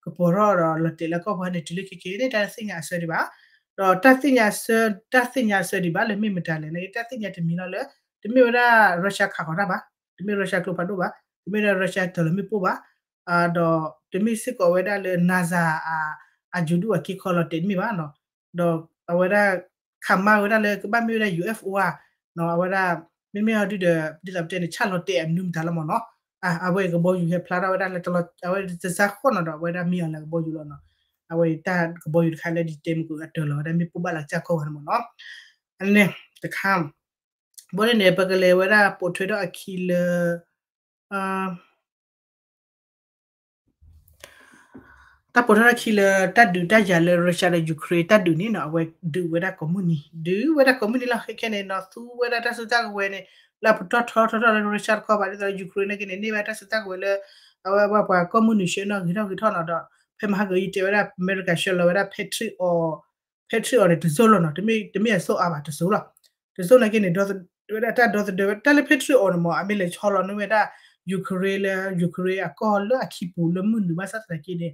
ကပီၤထီၣ်ဒီးလီၤတဲာ်လၢကီၢ်ပူၤန့ၣ် တုၤလၢခဲက့ၤန့ၣ် တၢ်သ့ၣ်ညါအဆၢဒံးဘၣ်, ဒီးတၢ်သ့ၣ်ညါဆၢ တၢ်သ့ၣ်ညါအဆၢဒံးဘၣ်လၢမ့ၢ်မတၤလဲၣ်န့ၣ် တၢ်သ့ၣ်ညါတမံၤလီၤလၢ တမ့ၢ်ဝဲဒၣ် Russia ခးဃီၤတၢ်ဘၣ်, တမ့ၢ် Russia ကျိဖးဒိၣ်ဘၣ်, တမ့ၢ်ဝဲဒၣ် Russia တၢၤလီၤမ့ၣ်ပိၢ်ဘၣ်, ဒီးတမ့ၢ်စ့ၢ်ကီးဝဲဒၣ်လၢ NASA အ အယူၤဒုၣ်အက့ခီလီၤတဲာ်တမ့ၢ်ဘၣ်နီၤ, ဒီးအဝဲဒၣ် ခးမါဝဲဒၣ်လၢကဘၣ်မ့ၢ်ဝဲဒၣ် ယူၤ အီၣ်ဖ်အိၣ် ဧါ, အဝဲဒၣ် မ့မ့ၢ်အီၤဒုဒီး ဒ်သိးပတဲန့ၣ် ဆၣ်လီၤတဲာ်အမနုၤမတၤလီၤမ့ၢ်နီၤ, အဝဲကဘီယူၤဟဲဖျါထီၣ်ဝဲဒၣ်လၢတၢ်အဝဲတစၢ်ဃီၣ်နီၤဒီး အဝဲဒၣ်မ့ၢ်အီၤလၢကဘီယူၤလီၤနီၤ, အဝဲတၢ်ကဘီယူၤတခါလၢဒ်တဲမုၢ်ကအိၣ်အတၢၤလီၤဝဲဒၣ်မ့ၣ်ပိၢ်ဘၣ်လၢကစၢ်ကီၢ်ဝဲန့ၣ်မ့ၢ်နီၤ, အန့ၣ်တခါ ဘီန့ၣ်န့ၣ် ပကလဲၤဝဲဒၣ်ပိာ်ထွဲထီၣ်အခံလၢ တၢ်ပိာ်ထွဲထီၣ်ခံလၢတၢ်ဒုးတၢ်ယၤလၢ Russia ဒီး Ukraine တၢ်ဒုးန့ၣ်နီၤ အဝဲဒုးဝဲဒၣ်ကိးမုၢ်နံၤ ဒုးဝဲဒၣ်ကိးမုၢ်နံၤလီၤ. ခဲခဲန့ၣ်နီၤ သူဝဲဒၣ်တၢ်စုတၢ်ကဝဲၤန့ၣ် လၢအပတီၢ်ထီထီထီၣ်လၢ Russia တခီဘၣ် ဒ်သိးလၢ Ukraine နာ်က့န့ၣ် န့ၢ်ဝဲဒၣ်တၢ်စုတၢ်ကဝဲၤလၢ အဝဲပှၤကိးမုၢ်နံၤဆှၢနီၤဂ့ၤထီၣ်ဂ့ၤထီၣ်နီၤဒီး ဖဲမဟါကယတဲဝဲဒၣ် အမဲရကၤဆှၢလီၤဝဲဒၣ် Patriot Patriot န့ၣ် တစိၢ်လီၤနီၤ တမ့ၢ်အစိၢ်အါဘၣ် တစိၢ်လီၤ. တစိၢ်နာ်က့န့ၣ် ဒီသဒၢဝဲဒၣ်တၢ်ဒီသဒၢဝဲ တၢ်လၢ Patriot န့ၣ်မ့ၢ် အမ့ၢ်လဲၤဆီလီၤန့ၢ်ဝဲဒၣ် Ukraine လၢ Ukraine အကီၢ်လၢအခံပူၤလၢမုၢ်နုာ်ဘၣ်ဆၣ်သနာ်က့န့ၣ်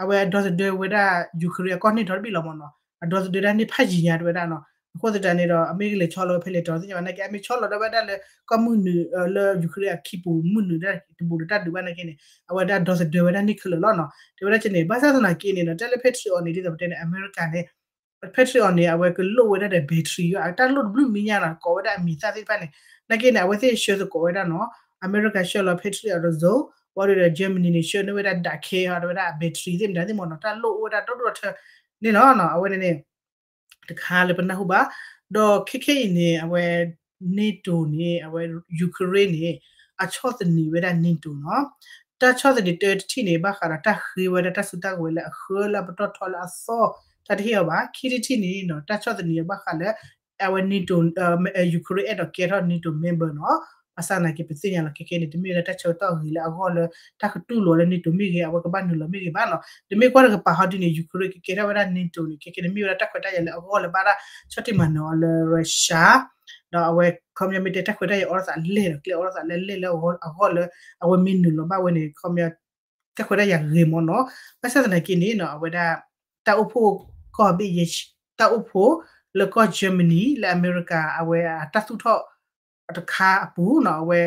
အဝဲဒီသဒၢဝဲဒၣ် Ukraine အကီၢ်န့ၢ်ဒီတဘ့ၣ်လီၤမ့ၢ်နီၤ အဒီသဒၢဒၣ်န့ၣ်ဖးယံၤညါတဝဲဒၣ်နီၤ အဃိသတးန့ၣ်ဒီး အမ့ၢ်ကလဲၤဆီလီၤဝဲဖဲလဲၣ်တၢ်သ့ၣ်ညါဘၣ်နာ်က့ အမ့ၢ်ဆီလီၤဒီးဝဲဒၣ်လၢ ကီၢ်မုၢ်နုာ်လၢ Ukraine အခံပူၤမုၢ်နုာ်ဒၣ်တဘူးဒီးတၢ်ဒုးဘၣ်နာ်က့န့ၣ် အဝဲဒၣ်ဒီသဒၢဝဲဒၣ်န့ၣ်ခဲလၢာ်လီၤနီၤ တဲဝဲဒၣ်က့န့ၣ် ဘၣ်ဆၣ်သနာ်က့န့ၣ်နီၤ တၢ်လၢ Patriot န့ၣ် ဒ်သိးပတဲန့ၣ် အမဲရကၤန့ၣ် Patriot န့ၣ် အဝဲကလိၣ်ဝဲဒၣ်ဒီး battery အတၢ်လိၣ်တဘျုးမံၤညါနီၤ ကိးဝဲဒၣ်အမံၤသၣ်သ့ၣ်တဖၣ်န့ၣ် နာ်က့န့ၣ် အဝဲသ့ၣ်ဆှၢသကိးဝဲဒၣ်နီၤ အမဲရကၤဆှၢလီၤ Patriot တစိၢ် ဝံၤဒီး Germany န့ၣ် ဆှၢန့ၢ်ဝဲဒၣ် ဒၣ်ခဲ အဝဲဒၣ် battery သ့ၣ်မတၤသ့ၣ်မ့ၢ်နီၤ တၢ်လိၣ်အိၣ်ဝဲဒၣ်ဒိၣ်ဒိၣ်ထၢန့ၣ်လီၤနီၤ အဝဲန့ၣ်န့ၣ် တခါလၢပနၢ်ဟူဘၣ် ဒီးခဲခဲအံၤန့ၣ် အဝဲ NATO န့ၣ် အဝဲ Ukraine န့ၣ် အဆီၣ်သနံးဝဲဒၣ် NATO နီၤ တၢ်ဆီၣ်သနံးတၢတထံၣ်န့ၣ် ဘၣ်ဃးဒီးတၢ်ဃ့ဝဲဒၣ်တၢ်စုတၢ်ကဝဲၤလၢအဃၢလၢအပတီၢ်ထီလၢအသီၣ် တၢ်တဟ့ၣ်အီၤဘၣ် ခံထံၣ်တထံၣ်န့ၣ်နီၤ တၢ်ဆီၣ်သနံးအဘၣ်ဃးလၢ အဝဲ NATO Ukraine အဲၣ်ဒိးကဲထီၣ် NATO member နီၤ ဘၣ်ဆၣ်သနာ်က့ ပသ့ၣ်ညါလီၤ ခဲခဲန့ၣ် တမ့ၢ်ဝဲဒၣ်တၢ်ဆၢကတီၢ်ဂ့ၤလၢအဂီၢ်လၢ တၢ်ကတူၢ်လိာ်လၢ NATO မ့ၢ်ဂ့ၤ အဝဲကဘၣ်နုာ်လီၤမ့ၢ်ဂ့ၤဘၣ်နီၤ. တမ့ၢ်ကွၢ်တကပၤဟီဒ်န့ၣ် Ukraine ကကဲထီၣ်ဝဲဒၣ် NATO န့ၣ် ခဲခဲန့ၣ် မ့ၢ်ဝဲဒၣ်တၢ်ခွဲးတၢ်ယာ်လၢအဂီၢ်လၢဘၣ်ဒၣ် ဆီၣ်တံၢ်မၤနၢၤအီၤလၢ Russia ဒီးအဝဲ ခီပညီမ့ၢ်တဲတၢ်ခွဲးတၢ်ယာ်အိၣ်ထီၣ်သးလဲၢ်ဒီး ကျဲအိၣ်ထီၣ်သးလၢလဲၢ်လၢအဂီၢ်လၢ အဝဲမ့ၢ်နုာ်လီၤဘၣ်ဝဲန့ၣ် ခီပညီ တၢ်ခွဲးတၢ်ယာ်ဂ့ၤမ့ၢ်နီၤ. ဘၣ်ဆၣ်သနာ်က့န့ၣ်နီၤ အဝဲဒၣ် တၢ်အိၣ်ဖှိၣ်ကီၢ်ဘ့ၣ်ယဲၢ်ဆံ တၢ်အိၣ်ဖှိၣ်လၢကီၢ် Germany လၢအမဲရကၤ အဝဲအတၢ်သူၣ်ထီၣ်တခါအပူၤနီၤ အဝဲ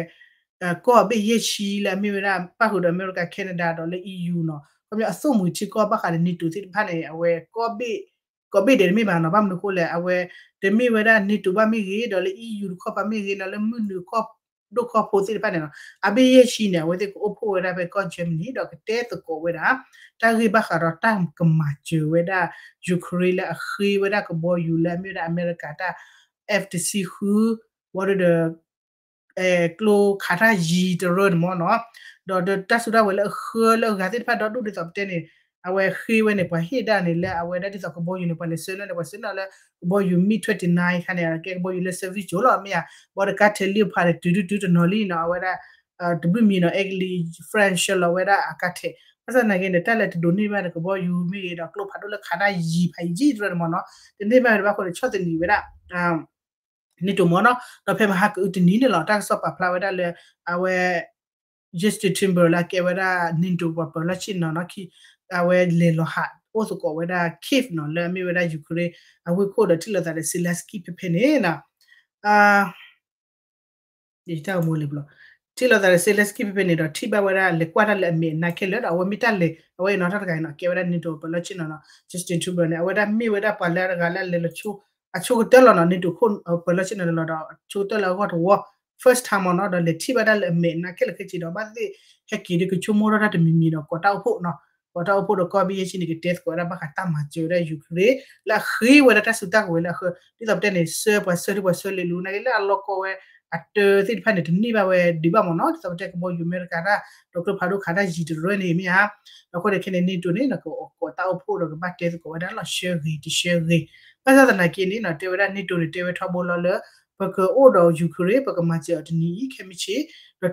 ကီၢ်ဘ့ၣ်ယဲၢ်ဆံလၢအမ့ၢ်ဝဲဒၣ် ပၣ်ဃုာ်ဒီးအမဲရကၤ Canada ဒီးလၢ EU နီၤ ခီပညီအသိၣ်မှံၤထံကီၢ်ဘၣ်ဃးဒီး NATO သ့ၣ်တဖၣ်န့ၣ် အဝဲ ကီၢ်ဘ့ၣ်ဒဲးတမ့ၢ်ဘၣ်နီၤ ဘၣ်မနုၤအဃိလဲၣ် အဝဲ တမ့ၢ်ဝဲဒၣ် NATO ဘၣ်မ့ၢ်ဂ့ၤ ဒီးလၢ EU တခီပၤမ့ၢ်ဂ့ၤနီၤ လၢမုၢ်နုာ်ကီၢ်ဒိၣ်ကီၢ်ဖိသ့ၣ်တဖၣ်န့ၣ်နီၤ အဘ့ၣ်ယဲၢ်ဆံန့ၣ် အဝဲသ့ၣ်ကအိၣ်ဖှိၣ်ဝဲဒၣ်ဖဲကီၢ် Germany ဒီးကတဲသကိးဝဲဒၣ် တၢ်ဂ့ၢ်ဘၣ်ဃးဒီးတၢ်ကမၤစၢၤဝဲဒၣ် Ukraine လၢအဃ့ဝဲဒၣ်ကဘီယူၤလၢအမ့ၢ်ဝဲဒၣ်အမဲရကၤတၢ် F တဆံဃု ဝံၤဒီး ကျိခးတၢ်ယံၤတရၢန့ၣ်မ့ၢ်နီၤ ဒီးတၢ်စုတၢ်ဝဲၤလၢအဃၢလၢအဂၤသ့ၣ်တဖၣ်ဒီဒူၣ်ဒ်သိးပတဲန့ၣ် အဝဲဃ့ဝဲန့ၣ် ပှၤဟ့ၣ်ဒၣ်န့ၣ်လၢအဝဲဒၣ်ဒ်သိးကဘီယူၤန့ၣ် ပှၤလဲၤဆှၢလၢန့ၣ် ပှၤဆှၢန့ၣ်လၢကဘီယူၤ MiG twenty-nine ခါန့ၣ် ကဲကဘီယူၤလၢ service ကၠိလီၤ မ့ၢ်ဧါ ဘၣ်ဒီးကါထဲး Leopard န့ၣ် တုၤဒုတုၤတနီၤလံနီၤ အဝဲဒၣ် တဘျုးမံၤနီၤ အဲကလံး France ဆှၢလီၤဝဲဒၣ်အကါထဲး ဘၣ်ဆၣ်သနာ်က့န့ၣ် တၢ်လဲၤတဒိးန့ၢ်ဘၣ်န့ၣ် ကဘီယူၤမ့ၢ်ဂ့ၤဒီးကျိဖးဒိၣ်လၢခးတၢ်ယံၤဖးယံၤတရၢန့ၣ်မ့ၢ်နီၤ တန့ၢ်ဘၣ်ဝဲဘၣ်ဃိန့ၣ် ဆီၣ်သနံးဝဲဒၣ် NATO မ့ၢ်နီၤ ဒီးဖဲမဟါကအုတနံၤန့ၣ်လီၤ တၢ်ကစီၣ်ပာ်ဖျါဝဲဒၣ်လၢ အဝဲ Justin Timberlake လၢအကဲဝဲဒၣ် NATO ပှၤပၢၤလီၢ်ဆ့ၣ်နီၤနီၤ အဝဲလဲၤလီၤဟးအိၣ်သကိးဝဲဒၣ် Kyiv နီၤ လၢအမ့ၢ်ဝဲဒၣ် Ukraine အဝ့ၢ်ခိၣ်ဒီးထံၣ်လိာ်သးဒီး Zelensky ဖဲဖဲန့ၣ်နီၤ ယတၢ်အိၣ်မူလံဘျီ ထံၣ်လိာ်သးဒီး Zelensky ဖဲဖဲန့ၣ်ဒီး ထံၣ်ဘၣ်ဝဲဒၣ် လဲၤကွၢ်တၢ်လၢအမဲာ်အနါခဲလၢာ်ဒီး အဝဲမ့ၢ်တၢ်လဲၤ အဝဲအံၤနီၤ တၢ်တဂၤအံၤနီၤ ကဲဝဲဒၣ် NATO ပၢၤလီၢ်ဆ့ၣ်နီၤနီၤ Justin Timberlake န့ၣ် အဝဲဒၣ်မ့ၢ်ဝဲဒၣ်ပှၤလၢတဂၤလၢအလဲၤလီၤဆိ အဆိကတၢၢ်လီၤနီၤ NATO ခိၣ်ပၢၤလီၢ်ဆ့ၣ်နီၤလီၤဒီး အဆိကတၢၢ်လၢအဂီၢ်တဝီ first time မ့ၢ်နီၤ ဒီးလဲၤထံၣ်ဘၣ်တၢ်လၢအမဲာ်အနါခဲလၢာ်ခဲဆ့ဒီး ဘၣ်သ့ၣ်သ့ၣ် ဟဲက့ၤဒီးကဆိကမိၣ်ထီၣ်တၢ်တမံၤမံၤဒီး ကိးတၢ်အိၣ်ဖှိၣ်နီၤ ကိးတၢ်အိၣ်ဖှိၣ်ဒီးကီၢ်ဘ့ၣ်ယဲၢ်ဆံန့ၣ် ကတဲသကိးဝဲဒၣ်ဘၣ်ဃးတၢ်မၤစၢၤဝဲဒၣ် Ukraine လၢအဃ့ဝဲဒၣ်တၢ်စုတၢ်ကဝဲၤလၢအဃၢ ဒ်သိးပတဲန့ၣ် ဆှၢပှၤဆှၢဒ်ပှၤဆှၢလဲၤလိၤ နာ်က့လၢအလီၢ်ကီဝဲ အတၢသ့ၣ်တဖၣ်န့ၣ် တန့ၢ်ဘၣ်ဝဲဒံးဘၣ်မ့ၢ်နီၤ ဒ်သိးပတဲကဘီယူၤအမဲရကၤတၢ် ဒီးကျိဖးဒိၣ်ခးတၢ်ယံၤတရၢန့ၣ်မ့ၢ်ဧါ ဒီးအဃိန့ၣ်ခဲန့ၣ် NATO န့ၣ် ကကိးတၢ်အိၣ်ဖှိၣ်ဒီးကဘၣ်တဲသကိးဝဲဒၣ်လီၤ ဆှၢဂ့ၤတဆှၢဂ့ၤ ဘၣ်ဆၣ်သနာ်က့န့ၣ်နီၤ တဲဝဲဒၣ် NATO န့ၣ် တဲဝဲထီဘိလီၤလၢ ပကအိၣ်ဒီး Ukraine ပကမၤစၢၤအီၤတနံၤအံၤ ခဲမုၢ်ဆ့ၣ်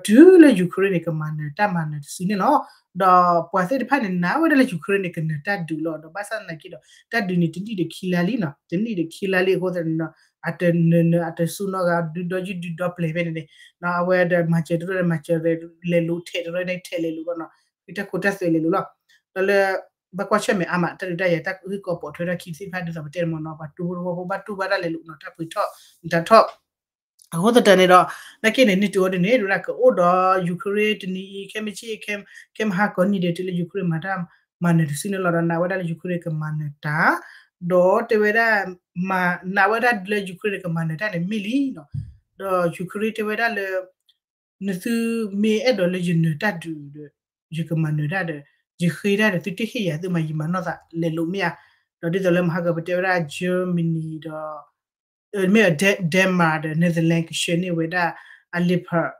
ဒီးတုၤလၢ Ukraine န့ၣ် ကမၤနၢၤတၢ်မၤနၢၤတစုန့ၣ်လီၤ. ဒီးပှၤသ့ၣ်တဖၣ်န့ၣ် နာ်ဝဲဒၣ်လၢ Ukraine န့ၣ် ကနၢၤတၢ်ဒုးလီၤ. ဒီးဘၣ်ဆၣ်သနာ်က့ဒီး တၢ်ဒုးန့ၣ် တနံၣ်ဒီးခံလါလံနီၤ, တနံၣ်ဒီးခံလါလံအဃိသတးန့ၣ်ဒီး အတနၢၤနၢၤ အတစူၢ်နီၣ်ဂၤ ဒုးဒီယုၢ်ဒုးဒီပျဲၤဖဲန့ၣ်န့ၣ် အဝဲဒီးမၤစၢၤတရၢန့ၣ် မၤစၢၤလဲၤလိၤ ထဲးတရၢန့ၣ် ထဲးလဲၤလိၤလီၤနီၤ, ဖဲတၢ်ခိတၢ်သွဲလဲၤလိၤလီၤ. ဒီးလၢ ဘၣ်ကွၢ်ဆၢၣ်မဲာ်အါမး တၢ်ဒုးတၢ်ယၤ တၢ်ဂ့ၢ်ကီပိာ်ထွဲထီၣ်ခံသ့ၣ်တဖၣ် ဒ်သိးပတဲန့ၣ်မ့ၢ်နီၤ, ပှၤတူၢ်ဖိတဝီဖိ ဘၣ်တူၢ်ဘၣ်တၢ်လဲၤလိၤနီၤ, တၢ်ပှ့ၤထီၣ် နတၢ်ထီၣ် အဃိသတးန့ၣ်ဒီး နာ်က့န့ၣ် NATO ဒ်န့ၣ် ဒ်ဝဲဒၣ်ကအိၣ်ဒီး Ukraine တနံၤအံၤ ခဲမုၢ်ဆ့ၣ် ခဲမုၢ်ဟါကီးနံၤဒဲး တုၤလၢ Ukraine မၤတၢ်မၤနၢၤတစုန့ၣ်လီၤ. ဒီးနာ်ဝဲဒၣ်လၢ Ukraine ကမၤနၢၤတၢ် ဒီးတဲဝဲဒၣ် နာ်ဝဲဒၣ်လၢ Ukraine ကမၤနၢၤတၢ်န့ၣ်မ့ၢ်လံနီၤ. ဒီး Ukraine တဲဝဲဒၣ်လၢ နသုမ့ၢ်အဲၣ်ဒိးလၢယနၢၤတၢ်ဒုးဒီး ယကမၤနၢၤတၢ်ဒီး ယဃ့တၢ်ဒီး သုတဟ့ၣ်ယၤ သုမၤယံာ်မၤနီၢ်သးလဲၤလိၤမ့ၢ်ဧါ. ဒီးဒ်သိးလၢမဟါကီးပတဲဝဲဒၣ် Germany ဒီး မ့ၢ် Denmark ဒီး Netherlands ကဆှၢန့ၢ်ဝဲဒၣ်အ Leopard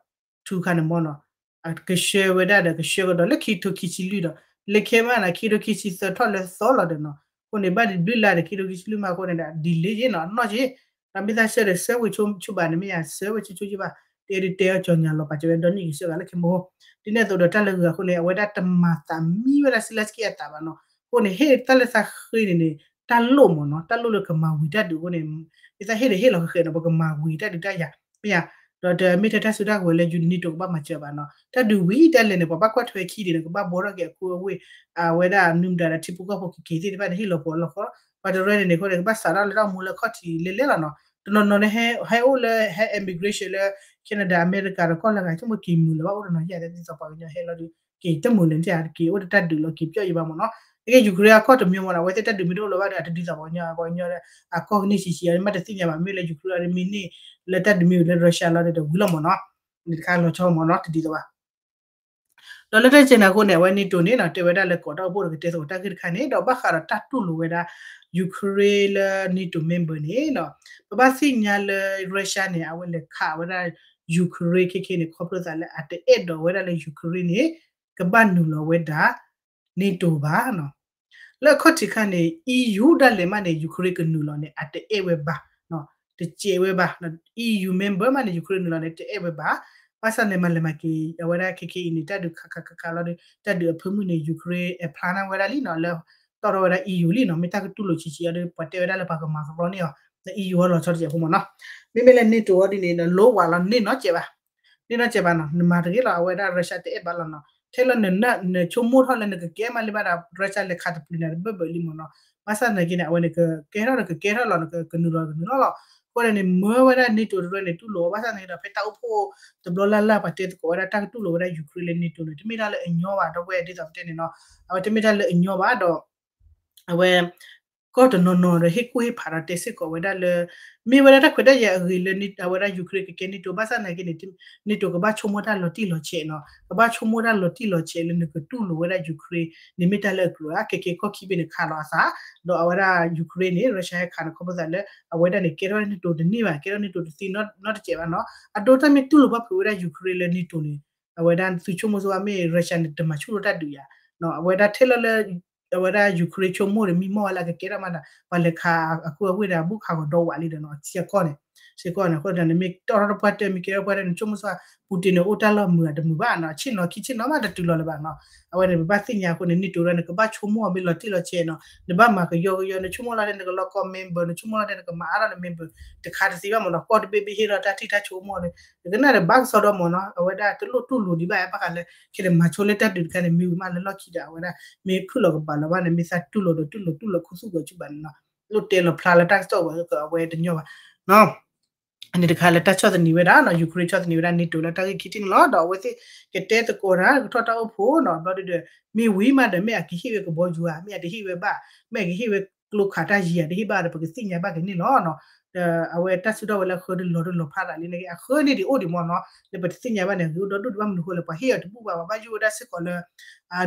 two ခါန့ၣ်မ့ၢ်နီၤ, ကဆှၢဝဲဒၣ်ဒီး ကဆှၢကဒီးလၢခံကထိခံဆံလွံၢ်ဒီး လၢခဲမးန့ၣ် ခံကထိခံဆံသၢထီၣ်လၢသီလီၤဒီးနီၤ, အဃိန့ၣ် ဘၣ်တဘျုးလါဒီး ခံကထိခံဆံလွံၢ်မးအဃိန့ၣ်ဒီး delay က့နီၤ, အနီၢ်က့ ဒီးမ့ၢ်သးဆှၢဒီး ဆှၢဝဲဆိဆိဘၣ်န့ၣ် မ့ၢ်ယၤဆှၢဝဲဆိဆိယဘၣ်, တဲဒုးတဲအီၤကၠီညါလီၤ ပာ်စၢၤဝဲဒီနံၣ်ကဆှၢဂၤလၢခဲမး, ဒ်န့ၣ်အသိးဒီးတၢ်လၢဂၤအဃိန့ၣ် အဝဲဒၣ်တမၤသးမံဝဲဒၣ် Zelensky အသးဘၣ်နီၤ, အဃိန့ၣ် ဟ့ၣ်တၢ်လၢသးဃ့န့ၣ်န့ၣ် တၢ်လိၣ်မ့ၢ်နီၤ, တၢ်လိၣ်လၢကမၤဝံၤတၢ်ဒုးအဃိန့ၣ် မ့ၢ်သးဟ့ၣ်ဒီးဟ့ၣ်လီၤဃဲၤဃဲၤနီၤ, ပကမၤဝံၤတၢ်ဒုးတၢ်ယၤ မ့ၢ်ဧါ, ဒီးတမ့ၢ်ထဲတၢ်စုတၢ်ကဝဲၤလၢ NATO ကဘၣ်မၤစၢၤဘၣ်နီၤ, တၢ်ဒုးဝံၤတၢ်လဲၤန့ၣ် ပှၤဘၣ်ကွၢ်ထွဲခံဒံးန့ၣ် ကဘၣ်ဘှီထီၣ်က့ၤအခိအဝ့ၢ်, အဝဲဒၣ်နုၤမတၤဒီးထံဖိကီၢ်ဖိကက့ၤသ့ၣ်တဖၣ်န့ၣ် ဟ့ၣ်လီၤပှီၤလီၤဃီ, ပှၤတရၢန့ၣ်န့ၣ်အဃိန့ၣ် ကဘၣ်စးထီၣ်လၢတၢ်အိၣ်မူလၢအခီၣ်ထံးလဲၤလဲၤလီၤနီၤ, တနီၤနီၤန့ၣ် ဟဲအိၣ်လၢ ဟဲ immigration လၢ Canada America ဒီးကီၢ်လၢဂၤ ဆိကမိၣ်က့ၤမုာ်လၢၤဘၣ်အိၣ်တနီၤယၤဒ်သိးပှၤကညီဟဲလီၤဒီး က့ၤတမုာ်လၢၤန့ၣ် က့ၤအိၣ်ဒီးတၢ်ဒုးလီၤ က့ၤပျီၣ်ယံၤဘၣ်မ့ၢ်နီၤ, အကဲ Ukraine အကီၢ်တမံၤမ့ၢ်နီၤ, အဝဲသ့ၣ်တၢ်ဒုးမ့ၢ်တအိၣ်လၢၤဘၣ်ဒီး အတဒ်သိးပှၤကညီ ပှၤကညီ အကီၢ်ကန့ၢ်ဆံးဆံးအီၤ မ့ၢ်တသ့ၣ်ညါဘၣ်, မ့ၢ်လၢ Ukraine အီၤဒီးမ့ၢ်န့ၢ် လၢတၢ်ဒုးမ့ၢ်ဝံၤလၢ Russia လီၤဒီးဝံၤလီၤမ့ၢ်နီၤ, န့ၣ်တခါလီၤဆီမ့ၢ်နီၤ တဒ်သိးဘၣ် ဒီးလၢတၢ်ကဲန့ၣ်အဃိန့ၣ် အဝဲ NATO န့ၣ်နီၤ တဲဝဲဒၣ်လၢကိးတၢ်အိၣ်ဖှိၣ်ဒီးကတဲသကိးတၢ်ဂ့ၢ်တခါန့ၣ် ဒီးဘၣ်ဃးဒီးတၢ်တူၢ်လိာ်ဝဲဒၣ် Ukraine လၢ NATO member န့ၣ်နီၤ, ပဘၣ်သ့ၣ်ညါလၢ Russia န့ၣ် အဝဲလဲၤခးဝဲဒၣ် Ukraine ခဲခဲန့ၣ် ခီဖျိသးလၢအတအဲၣ်ဒိးဝဲဒၣ်လၢ Ukraine န့ၣ် ကဘၣ်နုာ်လီၤဝဲဒၣ် NATO ဘၣ်နီၤ, လၢအခီၣ်ထံးခါန့ၣ် EU ဒၣ်လဲာ်မးန့ၣ် Ukraine ကနုာ်လီၤန့ၣ် အတအဲၣ်ဝဲဘၣ်, တစဲးဝဲဘၣ်, EU member မးန့ၣ် Ukraine နုာ်လီၤန့ၣ် တအဲၣ်ဝဲဘၣ်, ဘၣ်ဆၣ်န့ၣ် မၤလဲၤမၤက့ၤ အဝဲဒၣ်ခဲခဲအံၤန့ၣ် တၢ်ဒုးခးခးခးခးလီၤဒီး တၢ်ဒုးအဖၢမုၢ်န့ၣ် Ukraine အ plan ဝဲဒၣ်လံနီၤ လၢတီၣ်ထီၣ်ဝဲဒၣ် EU လံနီၤ မ့ၢ်တၢ်ကတူၢ်လိာ်ဆံးဆံးအီၤဒီး ပှၤတဲဝဲဒၣ်လၢပှၤကမၤကရီန့ၢ်အီၤ EU အီၤလီၤဆီတစဲးဖိမ့ၢ်နီၤ မ့မ့ၢ်လၢ NATO အီၤဒ်န့ၣ် နလိဝးလီၤန့ၢ်နီတစဲးဘၣ် န့ၢ်နီတစဲးဘၣ်နီၤ နမၤတဂ့ၤလီၤ အဝဲဒၣ် Russia တအဲၣ်ဘၣ်လီၤနီၤ ထဲလၢန နဆိကမိၣ်ထီၣ်လၢနကကဲမးလၢၤဘၣ်ဒီး Russia လဲၤခးတပျုၤနၤတဘၢၣ်ဘၢၣ်လံမ့ၢ်နီၤ ဘၣ်ဆၣ်သနာ်က့န့ၣ် အဝဲန့ၣ်ကကဲထီၣ်ဒီးကကဲထီၣ်လီၤ နကနုာ်လီၤကနုာ်လီၤလီၤ အဃိန့ၣ်န့ၣ် မၢဝဲဒၣ် NATO တရၢန့ၣ် တူၢ်လိာ်အီၤ ဘၣ်ဆၣ်သနာ်က့ဒီး ဖဲတၢ်အိၣ်ဖှိၣ်တဘျီလၢ်လၢ် ပှၤတဲသကိးဝဲဒၣ်တၢ်ကတူၢ်လိာ်ဝဲဒၣ် Ukraine လၢ NATO န့ၣ် တမ့ၢ်တၢ်လၢအညီဘၣ် ဒီပုၢ်ဝဲၢ်ဒ်သိးပတဲန့ၣ်နီၤ အဝဲတမ့ၢ်တၢ်လၢအညီဘၣ်ဒီး အဝဲ ကီၢ်တနီၤနီၤဒီးဟ့ၣ်ကူၣ်ဟ့ၣ်ဖးဒီးတဲစ့ၢ်ကီးဝဲဒၣ်လၢ မ့ၢ်ဝဲဒၣ်တၢ်ခွဲးတၢ်ယာ်အဂ့ၤလၢအဝဲဒၣ် Ukraine ကကဲ NATO ဘၣ်ဆၣ်သနာ်က့န့ၣ် NATO ကဘၣ်ဆိကမိၣ်တၢ်လီၤတံၢ်လီၤဆဲးနီၤ ကဘၣ်ဆိကမိၣ်တၢ်လီၤတံၢ်လီၤဆဲးလၢနကတူၢ်လိာ်ဝဲဒၣ် Ukraine န့ၣ်မ့ၢ်တၢ်လၢအကြၢးဧါ ခဲကဲကီၢ်ခံဘ့ၣ်န့ၣ်ခးလီၤအသး ဒီးအဝဲဒၣ် Ukraine န့ၣ် Russia ဟဲခးန့ၣ် ခီဖျိသးလၢ အဝဲဒၣ်န့ၣ် ကဲထီၣ် NATO တန့ၢ်ဘၣ် ကဲထီၣ် NATO တသ့နီတစဲးဘၣ်နီၤ အဒိတၢ်မ့ၢ်တူၢ်လိာ်ဘၣ်ဖုးဝဲဒၣ် Ukraine လၢ NATO န့ၣ် အဝဲဒၣ်သုဆိကမိၣ်ဆိဝဲမ့ၢ် Russia န့ၣ် တမၤဆူၣ်ထီၣ်တၢ်ဒုးယၤ အဝဲဒၣ်ထဲလီၤလၢ အဝဲဒၣ် Ukraine ဆိကမိၣ်ဒီးမံမီၢ်ဝဲလၢအကကဲထီၣ်မးဒီး ပှၤလဲၤခးအခိၣ်အဝ့ၢ်ဒီးအဘူၣ်ခးဂီၤဒီဝးလံဒီးနီၤ စ့ၢ်ကီးန့ၣ် စ့ၢ်ကီးန့ၣ် အဃိသတးန့ၣ် မ့ၢ်တီၣ်ထီၣ်တပှၢ်တၢၢ် မ့ၢ်ကဲထီၣ်ပှၢ်တၢၢ်န့ၣ် ဆိကမိၣ်ဆိဝဲ Putin န့ၣ် အိၣ်တၢ်လီၢ်မုာ်ဧါတမုာ်ဘၣ်နီၤ ဆ့ၣ်နီၤခံဆ့ၣ်နီၤမးတတုၤလီၤလၢၤဘၣ်နီၤ အဝဲန့ၣ် ပဘၣ်သ့ၣ်ညါအဃိန့ၣ် NATO ဒီးနကဘၣ်ဆိကမိၣ်အီၤမ့ၢ်လီၤတံၢ်လီၤဆဲးနီၤ နဘၣ်မၤကယီကယီ နဆိကမိၣ်လီၤတဲနကလီၤကီၢ် member နဆိကမိၣ်လီၤတဲနကမၤအါထီၣ်န member တခါတသ့ဘၣ်မ့ၢ်နီၤ ကီၢ်တဘ့ၣ်ဘ့ၣ်ဟ့ၣ်လီၤတၢ်ထံၣ်တၢ်ဆိကမိၣ်န့ၣ် နကနၣ်ဒီးဘၣ်ကစီဒီမ့ၢ်နီၤ အဝဲဒၣ်တလိၣ်တူၢ်လိာ်ဒံးဘၣ် ဘၣ်ဃးလၢ ခဲန့ၣ်မၤဆိလၢတၢ်ဒုးတခါန့ၣ် မ့ၢ်ဝံၤမးလၢလီၢ်ခံဒီး အဝဲဒၣ် မ့ၢ်ဖုၣ်လီၤကပာ်လီၤဘၣ်န့ၣ် မ့ၢ်သးတူၢ်လိာ်ဒီးတူၢ်လိာ်တူၢ်လိာ်ခူသူၣ်ဂီၤဆူၣ်ဘၣ်န့ၣ်နီၤ လိၣ်တဲလီၤဖျါလၢတၢ်ကစီၣ်ဝဲအဝဲတညီဘၣ်နီၤ အန့ၣ်တခါလၢတၢ်ဆီၣ်သနံးဝဲဒၣ်နီၤ Ukraine ဆီၣ်သနံးဝဲဒၣ် NATO လၢတၢ်ဂ့ၢ်ခံထံၣ်န့ၣ်လီၤ ဒီးအဝဲသ့ၣ်ကတဲသကိးတၢ် ကထီၣ်တၢ်အိၣ်ဖှိၣ်နီၤ ဘျီဒုဒီး မ့ၢ်ဝံၤမးဒီး မ့ၢ်အကဟ့ၣ်ဝဲကဘီယူၤဧါ မ့ၢ်အတဟ့ၣ်ဝဲဘၣ် မ့ၢ်အကဟ့ၣ်ဝဲကျိခးတၢ်ယံၤဧါ တဟ့ၣ်ဘၣ်ဒီး ပကသ့ၣ်ညါဘၣ်ကန့ၣ်လီၤနီၤ ဒီးအဝဲတၢ်စုၣ်ထီၣ်ဝဲလၢအဃၢတလီၤတလီၤဖးသးလံန့ၣ် အဃၢန့ၣ်ဒ်အိၣ်ဒံးမ့ၢ်နီၤ လၢပတသ့ၣ်ညါဘၣ်န့ၣ် အဂ့ၤအိၣ်ဒီဒူၣ်ဒံးဘၣ်မနုၤအဃိလဲၣ် ပှၤဟ့ၣ်အီၤတဘူၣ်ဘၣ် ပှၤဘၣ်ယိၣ်ဝဲဒၣ်စ့ၢ်ကီးလၢ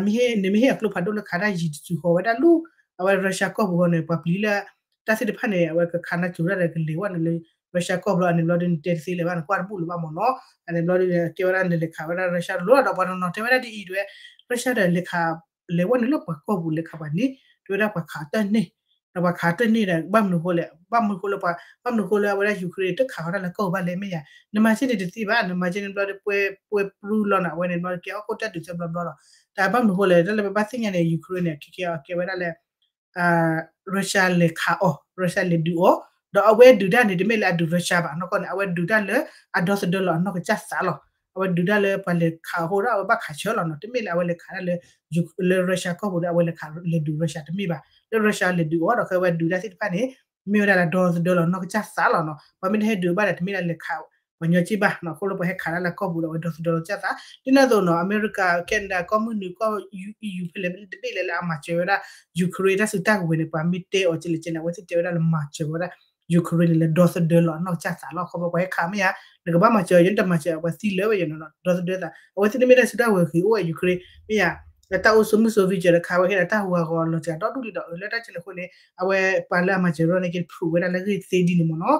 မ့ၢ်ဟ့ၣ်န့ၣ်မ့ၢ်ဟ့ၣ်အကျိဖးဒိၣ်လၢခးတၢ်ယံၤတစုဃီၤဝဲဒၣ်လူ အဝဲ Russia ကီၢ်ပူၤဃီန့ၣ် ပှၤပျံၤလၢ တၢ်သ့ၣ်တဖၣ်န့ၣ် အဝဲကခးနၢ်စူၤတၢ်ဒီးကလဲၤဝဲန့ၣ်လၢ Russia ကီၢ်ဘျီ အန့ၣ်ဘျီဒ်န့ၣ် တဲတသ့လၢၤဘၣ်န့ၣ် ကွၢ်တဘူၣ်လၢၤဘၣ်မ့ၢ်နီၤ အန့ၣ်ဘျီဒ်န့ၣ် ကဲဝဲဒၣ်န့ၣ်လဲၤခးဝဲဒၣ် Russia တလိၣ်ဒီး ပှၤတနီၤတဲဝဲဒၣ်ဒ်အံၤဒ်ဝဲ Russia ဒီးလဲၤခး လဲၤဝဲန့ၣ်လၢပှၤကီၢ်ပူၤလဲၤခးပှၤန့ၣ် တဲဝဲဒၣ်ပှၤခးတၢ်န့ၣ် ဒီးပှၤခးတၢ်န့ၣ်ဒီး ဘၣ်မနုၤဃိလဲၣ် ဘၣ်မနုၤဃိလၢပှၤ ဘၣ်မနုၤဃိလၢအဝဲဒၣ် Ukraine တခးဝဲဒၣ်လၢကီၢ်ပူၤဘၣ်လဲၣ်မ့ၢ်ယါ နမၤစ့ၢ်န့ၣ်တသ့ဘၣ် နမၤစ့ၢ်န့ၣ်ဘျီဒ်ပှဲၤပှဲၤပရူလီၤန့ၣ် အဝဲန့ၣ်ဘျီကဲအီၣ်ခိၣ်တၢ်ဒုးသၢဘျီဘျီလီၤ တၢ်ဘၣ်မနုၤဃိလဲၣ် တၢ်လၢပဘၣ်သ့ၣ်ညါန့ၣ် Ukraine န့ၣ် ခဲကဲအီၤကဲဝဲဒၣ်လၢ Russia လဲၤခးအီၤ Russia လဲၤဒုးအီၤ ဒီးအဝဲဒုးတၢ်န့ၣ် တမ့ၢ်လၢအဒုး Russia ဘၣ် နီၢ်ကီၢ်န့ၣ် အဝဲဒုးတၢ်လၢအဒီသဒၢလီၤအနီၢ်ကစၢ်သးလီၤ အဝဲဒုးတၢ်လၢပှၤလဲၤခးအဃိဒီး အဝဲဘၣ်ခးဆၢလီၤနီၤ တမ့ၢ်လၢအဝဲလဲၤခးတၢ်လၢ လၢ Russia ကီၢ်ပူၤဒီး အဝဲလဲၤခးလဲၤဒုး Russia တမ့ၢ်ဘၣ် လၢ Russia လဲၤဒုးအီၤဒီး ခဲအဝဲဒုးတၢ်သ့ၣ်တဖၣ်န့ၣ် မ့ၢ်ဝဲဒၣ်လၢဒီသဒၢလီၤနီၢ်ကစၢ်သးလီၤနီၤ ပှၤမ့ၢ်တဟဲဒုးဘၣ်ဒီး တမ့ၢ်လၢလဲၤခး ပှၤညီက့ၢ်ဘၣ်နီၤ အဃိလၢပှၤဟဲခးတၢ်လၢကီၢ်ပူၤဒီး အဝဲဒီသဒၢလီၤကစၢ်သး ဒ်န့ၣ်အသိးနီၤ အမဲရကၤ Canada ကီၢ်မုၢ်နုာ် ကီၢ် EU ဖဲလဲၣ်တဘ့ၣ်လဲၣ်လၢအမၤစၢၤဝဲဒၣ် Ukraine တၢ်စုတၢ်ကဝဲၤန့ၣ် ပှၤမ့ၢ်တဲအီၤကလဲၤကလဲၤန့ၣ် အဝဲသ့ၣ်တဲဝဲဒၣ်လၢမၤစၢၤဝဲဒၣ် Ukraine န့ၣ်လၢဒီသဒၢလီၤနီၢ်ကစၢ်သးလီၤ ခီဖျိပှၤဟဲခးမ့ၢ်ဧါ နကဘၣ်မၤစၢၤ ယတမၤစၢၤ ပှၤသံလၢဝဲယနီၤ ဒီသဒၢသး အဝဲသ့ၣ်တမ့ၢ်တၢ်စုတၢ်ကဝဲၤဂ့ၤအိၣ်ဝဲ Ukraine မ့ၢ်ဧါ တၢ်အိၣ်ဆိးမုၢ်ဆိး venture တခါဝဲခဲဒီး တၢ်ဟူးဂီၤလီၤစှၤဒီဒူၣ်ဒ်ဒီး လၢတၢ်ကလဲၤအဃိန့ၣ် အဝဲပှၤလၢအမၤစၢၤရီန့ၣ်က့ prove ဝဲဒၣ်လၢအဂ့ၢ်သ့ဒ်န့ၣ်မ့ၢ်နီၤ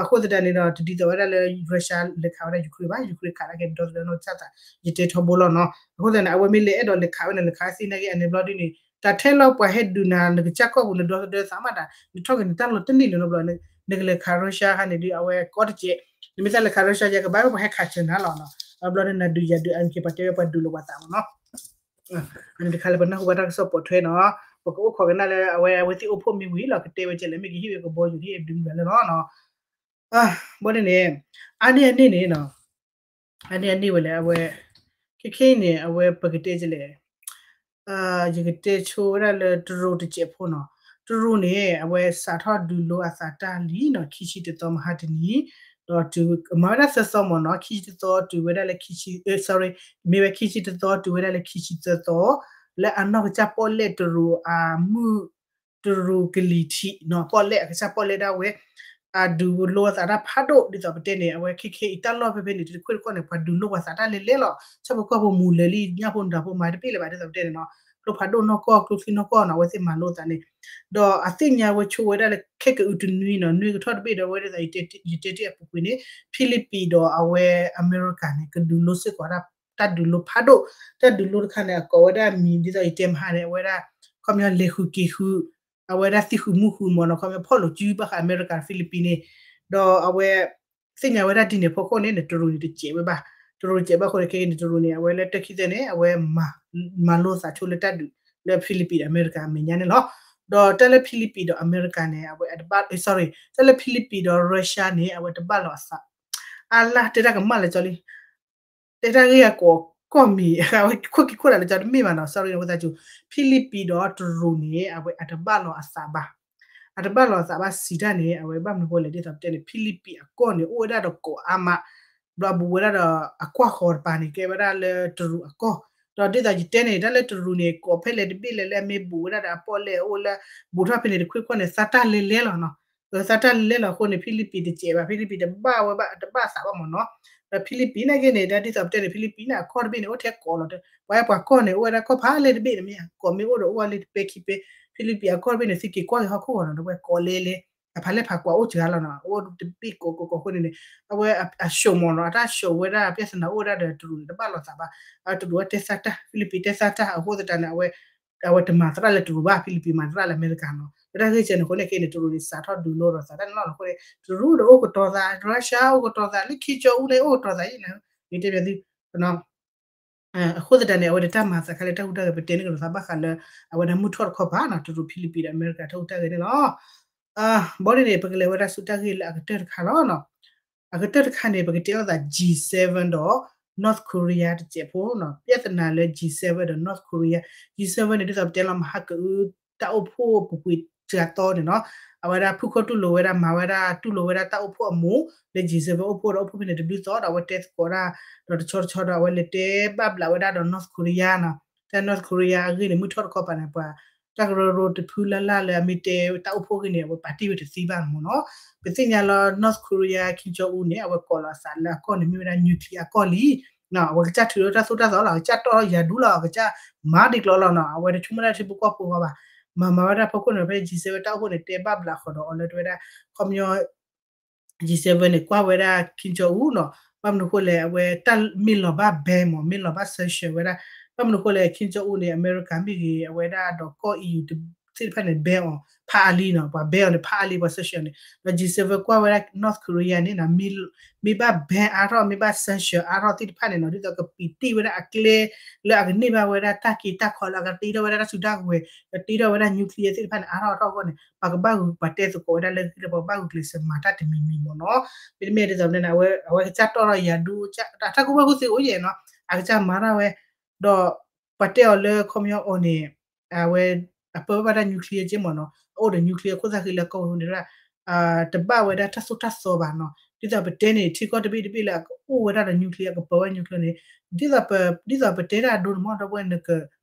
အဃိသတးန့ၣ်ဒီး တဒ်သိးဝဲဒၣ်လၢ Russia လဲၤခးဝဲဒၣ် Ukraine ဘၣ် Ukraine ခးတၢ်ကဲဒီသဒၢနီၢ်ကစၢ်သး ယတဲထီဘိလီၤနီၤ အဃိသတးန့ၣ် အဝဲမ့ၢ်လဲၤအဲၣ်ဒိးလဲၤခးဝဲန့ၣ် လဲၤခးသ့နာ်က့ အန့ၣ်ဘျီဒ်န့ၣ် တၢ်ထဲလီၤပှၤဟဲဒုးနၤ နကစၢ်ကီၢ်ပူၤ နဒီသဒၢသးမးတၢ် နထီၣ်က့ၤနတၢ်လီၤတန့ၢ်လၢၤနီတဘျီ နကလဲၤခး Russia ဟါန့ၣ်ဒ် အဝဲကီတစဲး နမ့ၢ်သးလဲၤခး Russia ယကဘၣ်ပှၤဟဲခးစၢၤနၤလီၤနီၤ အဘျီဒ်နၤဒုးယၤဒုး အက့ၤပှၤတဲဝဲပှၤဒုးလိာ်ပှၤသးမ့ၢ်နီၤ အန့ၣ်တခါလၢပနၢ်ဟူဘၣ်တၢ်ကစီၣ်ပိာ်ထွဲနီၤ ပကအိၣ်ခိးကနၣ်လၢအဝဲအဝဲသ့ၣ်အိၣ်ဖှိၣ်မ့ၢ်ဝံၤလီၤ ကတဲဝဲကဲလဲၣ် မ့ၢ်ကဟ့ၣ်ဝဲကဘီယူၤ ကဟ့ၣ်ဒုးမုၢ်လၢ်လၢလီၤနီၤ ဘၣ်န့ၣ်န့ၣ် အါန့ၢ်အန့ၣ်န့ၣ်နီၤ အါန့ၢ်အန့ၣ်ဝဲလဲၣ် အဝဲ ခဲခဲအံၤန့ၣ် အဝဲပကတဲကဲလဲၣ် ယကတဲဆိဝဲဒၣ်လၢတရူးတစဲးဖိနီၤ တရူးန့ၣ် အဝဲစးထီၣ်ဒုးလိအသးတၢ်လံနီၤ ခံဆံတသီမဟါတနံၤ ဒီးတုၤမၤဝဲဒၣ်သၢသီမ့ၢ်နီၤ ခံဆံတသီတုၤဝဲဒၣ်လၢခံဆံ sorry မ့ၢ်ဝဲခံဆံတသီတုၤဝဲဒၣ်လၢခံဆံသၢသီ လၢအနီၢ်ကစၢ်ပီၣ်လဲၣ်တရူးအမုၢ် တရူးကလံၤထံးနီၤ ပီၣ်လဲၣ်အကစၢ်ပီၣ်လဲၣ်ဒၣ်ဝဲ အဒုးလိအသးတၢ်ဖးဒိၣ် ဒ်သိးပတဲန့ၣ် အဝဲခဲခဲအံၤတၢ်လီၢ်ဖဲဖဲန့ၣ် တခွ့ၣ်တခီၣ်န့ၣ် ပှၤဒုးလိပှၤသးတၢ်လဲၤလဲၤလီၤ ဆၣ်ဖိကီၢ်ဖိမူၤလၢာ်လံ ညၣ်ဖိနဒၤဖိမၤတပ့ၣ်လၢၤဘၣ် ဒ်သိးပတဲန့ၣ်နီၤ ကျိဖးဒိၣ်နီၢ်ကီၢ် ကျိချံနီၢ်ကီၢ်နီၤ အဝဲသ့ၣ်မၤလိအသးန့ၣ် ဒီးအသ့ၣ်ညါဝဲဆိဝဲဒၣ်လၢခဲကအုးတနွံနီၤ နွံကထီၣ်တဘ့ၣ်ဒီး အဝဲဒ်သိးယတဲတ့ၢ်အပူၤကွံာ်န့ၣ် ဖံလံးပံးဒီးအဝဲအမဲရကၤန့ၣ် ကဒုးလိစ့ၢ်ကီး တၢ်ဒုးလိဖးဒိၣ် တၢ်ဒုးလိတခါန့ၣ် အကိးဝဲဒၣ်မံၤ ဒ်သိးယတဲမဟါန့ၣ် အဝဲဒၣ် ခီပညီလဲၤဃုာ်က့ၤဃုာ် အဝဲဒၣ်သံဃုာ်မူဃုာ်မ့ၢ်နီၤ ခီပညီဖီၣ်လိာ်စုဘၣ်ဃးအမဲရကၤ ဖံလံးပံးန့ၣ် ဒီးအဝဲ သ့ၣ်ညါဝဲဒၣ်ဒ်န့ၣ်အဖီခိၣ်န့ၣ် တရူးန့ၣ်တစဲးဝဲဘၣ် တရူးတစဲးဘၣ်အဃိန့ၣ် ခဲကနံၣ်န့ၣ် တရူးန့ၣ် အဝဲလၢတၢ်ခံသၢန့ၣ် အဝဲမၤလိသးဆိလၢတၢ်ဒုးလၢ Philippines ဒီးအမဲရကၤအမဲာ်ညါန့ၣ်လီၤ. ဒီးတၢ်လၢ Philippines ဒီးအမဲရကၤန့ၣ် အဝဲအတဘၣ် sorry တၢ်လၢ Philippines ဒီး Russia န့ၣ် အဝဲတဘၣ်လိာ်အသး အလၢတဲတၢ်ကမၣ်လၢကၠီလံ တဲတၢ်ဂ့ၢ်အကိးကီၢ်မံၤ အဝဲခိၣ်က့ၤခိၣ်တၢ်လၢကၠီတမ့ၢ်ဘၣ်နီၤ sorry အဝဲသးစူၤ Philippines ဒီးတရူးန့ၣ် အဝဲအတဘၣ်လိာ်အသးဘၣ် အတဘၣ်လိာ်အသးဘၣ်စံးတၢ်န့ၣ် အဝဲဘၣ်မနုၤဃိလဲၣ် ဒ်သိးပတဲန့ၣ် Philippines အကီၢ်န့ၣ် အိၣ်ဝဲဒၣ်ဒီးကိးအါမး ဘျီအဘူးဝဲဒၣ်ဒီးအကွၢ်ဃီၤတပၤန့ၣ် ကဲဝဲဒၣ်လၢတရူးအကီၢ် ဒီးဒ်သိးယတဲန့ၣ် တၢ်လၢတရူးန့ၣ် ကိးဖဲလဲၣ်တဘ့ၣ်လဲၣ်လၢအမ့ၢ်ဘူးဝဲဒၣ်ဒီးအပီၣ်လဲၣ်အအိၣ်လၢ ဘူးထီၣ်ဖဲန့ၣ်တခွ့ၣ်ခီၣ်န့ၣ် သးတၢ်လဲၤလဲၤလီၤနီၤ သးတၢ်လဲၤလဲၤလီၤအဃိန့ၣ် Philippines တစဲးဘၣ် Philippines တဘၣ်ဝဲဘၣ်တဘၣ်သးဘၣ်မ့ၢ်နီၤ ဒီး Philippines နာ်က့န့ၣ် ဒ်သိးပတဲန့ၣ် Philippines န့ၣ် အကီၢ်တဘ့ၣ်န့ၣ် အိၣ်ထဲကိးလီၤ ပှၤအဲၣ်ပှၤကီၢ်န့ၣ် အိၣ်ဝဲဒၣ်ကီၢ်ဖးလဲၣ်တဘ့ၣ်န့ၣ်မ့ၢ် ကိးမ့ၢ်အိၣ်ဒီးအိၣ်ဝဲလၢတပဲခံပဲ Philippines အကီၢ်တဘ့ၣ်န့ၣ် သုက့ၤကွၢ်က့ၤဟီၣ်ခိၣ်ဂီၤနီၤ ဒီးဝဲကိးလဲၤလဲၤ အဖးလဲၣ်ဖးကွၢ်အိၣ်စှၤလီၤနီၤ အိၣ်တဘ့ၣ်ကိးကိးကိးအဃိန့ၣ်န့ၣ် အဝဲအ show မ့ၢ်နီၤ အတၢ် show ဝဲဒၣ် ပြဿနာ အိၣ်ဝဲဒၣ်ဒီးတရူးန့ၣ် တဘၣ်လိာ်သးဘၣ် တရူးဝဲတဲသးတၢ် Philippines တဲသးတၢ် အဃိသတးန့ၣ် အဝဲ အဝဲတမၤသရၣ်လၢတရူးဘၣ် Philippines မၤသရၣ်လၢအမဲရကၤနီၤ လၢတၢ်ဂ့ၢ်စဲန့ၣ်အဃိန့ၣ် ခဲအံၤန့ၣ် တရူးန့ၣ်စးထီၣ်ဒုးလိဒီးသးတၢ်န့ၣ်လီၤအဃိန့ၣ် တရူးဒီးအိၣ်ကတီၤသး Russia အိၣ်ကတီၤသး လၢ Kim Jong Un န့ၣ် အိၣ်ကတီၤသးအံၤန့ၣ် မ့ၢ်တဲဘၣ်သု အဃိသတးန့ၣ် အဝဲတၢ်မၤသးခါလၢတၢ်ဟူးတၢ်ဂဲၤ ပတဲန့ၢ်ကဒီးသးဘၣ်ဃးလၢ အဝဲဒၣ်မုၢ်ထီၣ်တခီပၤနီၤ တရူး Philippines ဒီးအမဲရကၤတၢ်ဟူးတၢ်ဂဲၤန့ၣ်လီၤ ဘီဒ်န့ၣ် ပကလဲၤဝဲဒၣ်ဆူတၢ်ဂ့ၢ်လၢအကတၢၢ်တခါလီၤ အကတၢၢ်တခါန့ၣ် ပကတဲလိာ်သး G seven ဒီး North Korea တစဲးဖိနီၤ ပြဿနာလၢ G seven ဒီး North Korea G seven န့ၣ် ဒ်သိးပတဲလီၤ မဟါကအု တၢ်အိၣ်ဖှိၣ်ပူၤကွံာ်စှၤသီန့ၣ်နီၤ အဝဲဒၣ်ဖုၣ်ခီၣ်တူၢ်လိာ်ဝဲဒၣ် မၤဝဲဒၣ်တူၢ်လိာ်ဝဲဒၣ်တၢ်အိၣ်ဖှိၣ်အမူး လၢ G seven အိၣ်ဖှိၣ်ဒီးအိၣ်ဖှိၣ်ဖဲန့ၣ်တဒုသီဒီး အဝဲတဲသကိးဒၣ် ဒီးတဆီတဆီဒီး အဝဲလဲၤတဲဘၣ်ဘျးဝဲဒၣ်ဒီး North Korea နီၤ တၢ် North Korea အဂ့ၢ်န့ၣ် မုၢ်ထီၣ်တခီပၤန့ၣ် ပှၤ တၢ်ကရၢကရိတဖုလၢ်လၢ်လၢအမ့ၢ်တဲတၢ်အိၣ်ဖှိၣ်ဂ့ၢ်န့ၣ် အဝဲပာ်တ့ၢ်ဝဲတသ့ဘၣ်မ့ၢ်နီၤ ပသ့ၣ်ညါလၢ North Korea Kim Jong Un န့ၣ် အဝဲကိးလီၤအသးလၢအကီၢ်န့ၣ် မ့ၢ်ဝဲဒၣ် nuclear အကီၢ်လံ အဝဲကစၢ်ထုးထီၣ်တၢ်သိၣ်တၢ်သီလီၤ အကစၢ်တီၢ်ထီၣ်ယၤဒူလီၤ အကစၢ်မၤဒ်ကျိၤလီၤနီၤ အဝဲတဆိကမိၣ်ဒၣ်ထံဖိကီၢ်ဖိဃီဘၣ် မၤမၤဝဲဒၣ်ဖီခိၣ်န့ၣ် ဖဲ G seven တၢ်အိၣ်ဖှိၣ်န့ၣ် တဲဘၣ်ဘျးဃီၤဒီးအီၤလၢတဝဲဒၣ် ခီပညီ G seven န့ၣ် ကွၢ်ဝဲဒၣ် Kim Jong Un နီၤ ဘၣ်မနုၤအဃိလဲၣ် အဝဲတၢ်မ့ၢ်လီၤဘၣ် ban မ့ၢ် မ့ၢ်လီၤဘၣ် sanction ဝဲဒၣ် ဘၣ်မနုၤအဃိလဲၣ် Kim Jong Un န့ၣ် အမဲရကၤမ့ၢ်ဂ့ၤ အဝဲဒၣ်ဒီးကီၢ် EU သ့ၣ်တဖၣ်န့ၣ် ban အီၤ ဖးအါလံနီၤ ပှၤ ban အီၤန့ၣ် ဖးအါလံ ပှၤ sanction န့ၣ် ဒီး G seven ကွၢ်ဝဲဒၣ် North Korea န့ၣ်နီၤ မ့ၢ်ဘၣ် ban အါထီၣ် မ့ၢ်ဘၣ် sanction အါထီၣ်သ့ၣ်တဖၣ်န့ၣ်နီၤ ဒ်သိးကပံာ်တ့ၢ်ဝဲဒၣ်အကျဲ လၢအကန့ၢ်ဘၣ်ဝဲဒၣ်တၢ်က့ၤတၢ်ခီလၢအကတ့ထီၣ်ဝဲဒၣ်တၢ်စုတၢ်ကဝဲၤ ကတ့ထီၣ်ဝဲဒၣ် nuclear သ့ၣ်တဖၣ်န့ၣ် အါထီၣ်အါထီၣ်အဂီၢ်န့ၣ် ပှၤကဘၣ်ဂုာ် ပှၤတဲသကိးဝဲဒၣ်လၢဂ့ၢ်လၢပှၤကဘၣ်ဂုာ်ကျဲးစၢးမၤတၢ်တမံၤမံၤမ့ၢ်နီၤ မ့တမ့ၢ်ဒ်သိးန့ၣ် အဝဲကစၢ်တီၢ်ထီၣ်ယၤဒူ တၢ်ကူၣ်ဘၣ်ကူၣ်သ့အိၣ်ယဲၢ်နီၤ အကစၢ်မၤထီၣ်ဝဲ ဒီးပှၤတဲအီၤလၢခီပညီအီၤန့ၣ် အဝဲ အပၢဘၣ်တၢ် nuclear က့မ့ၢ်နီၤ အအိၣ်ဒီး nuclear ခိၣ်သၣ်ဃံလၢကီၢ်ဝဲန့ၣ် တဘၣ်ဝဲဒၣ်တၢ်သိၣ်တၢ်သီဘၣ်နီၤ ဒ်သိးပတဲန့ၣ် ထံကီၢ်တဘ့ၣ်တဘ့ၣ်လၢအကအိၣ်ဝဲဒၣ်ဒီး nuclear အကပၢဝဲ nuclear န့ၣ် ဒ်သိးပ ဒ်သိးပတဲတၢ်အဒိန့ၣ်မ့ၢ် ဒီပုၢ်ဝဲၢ်နက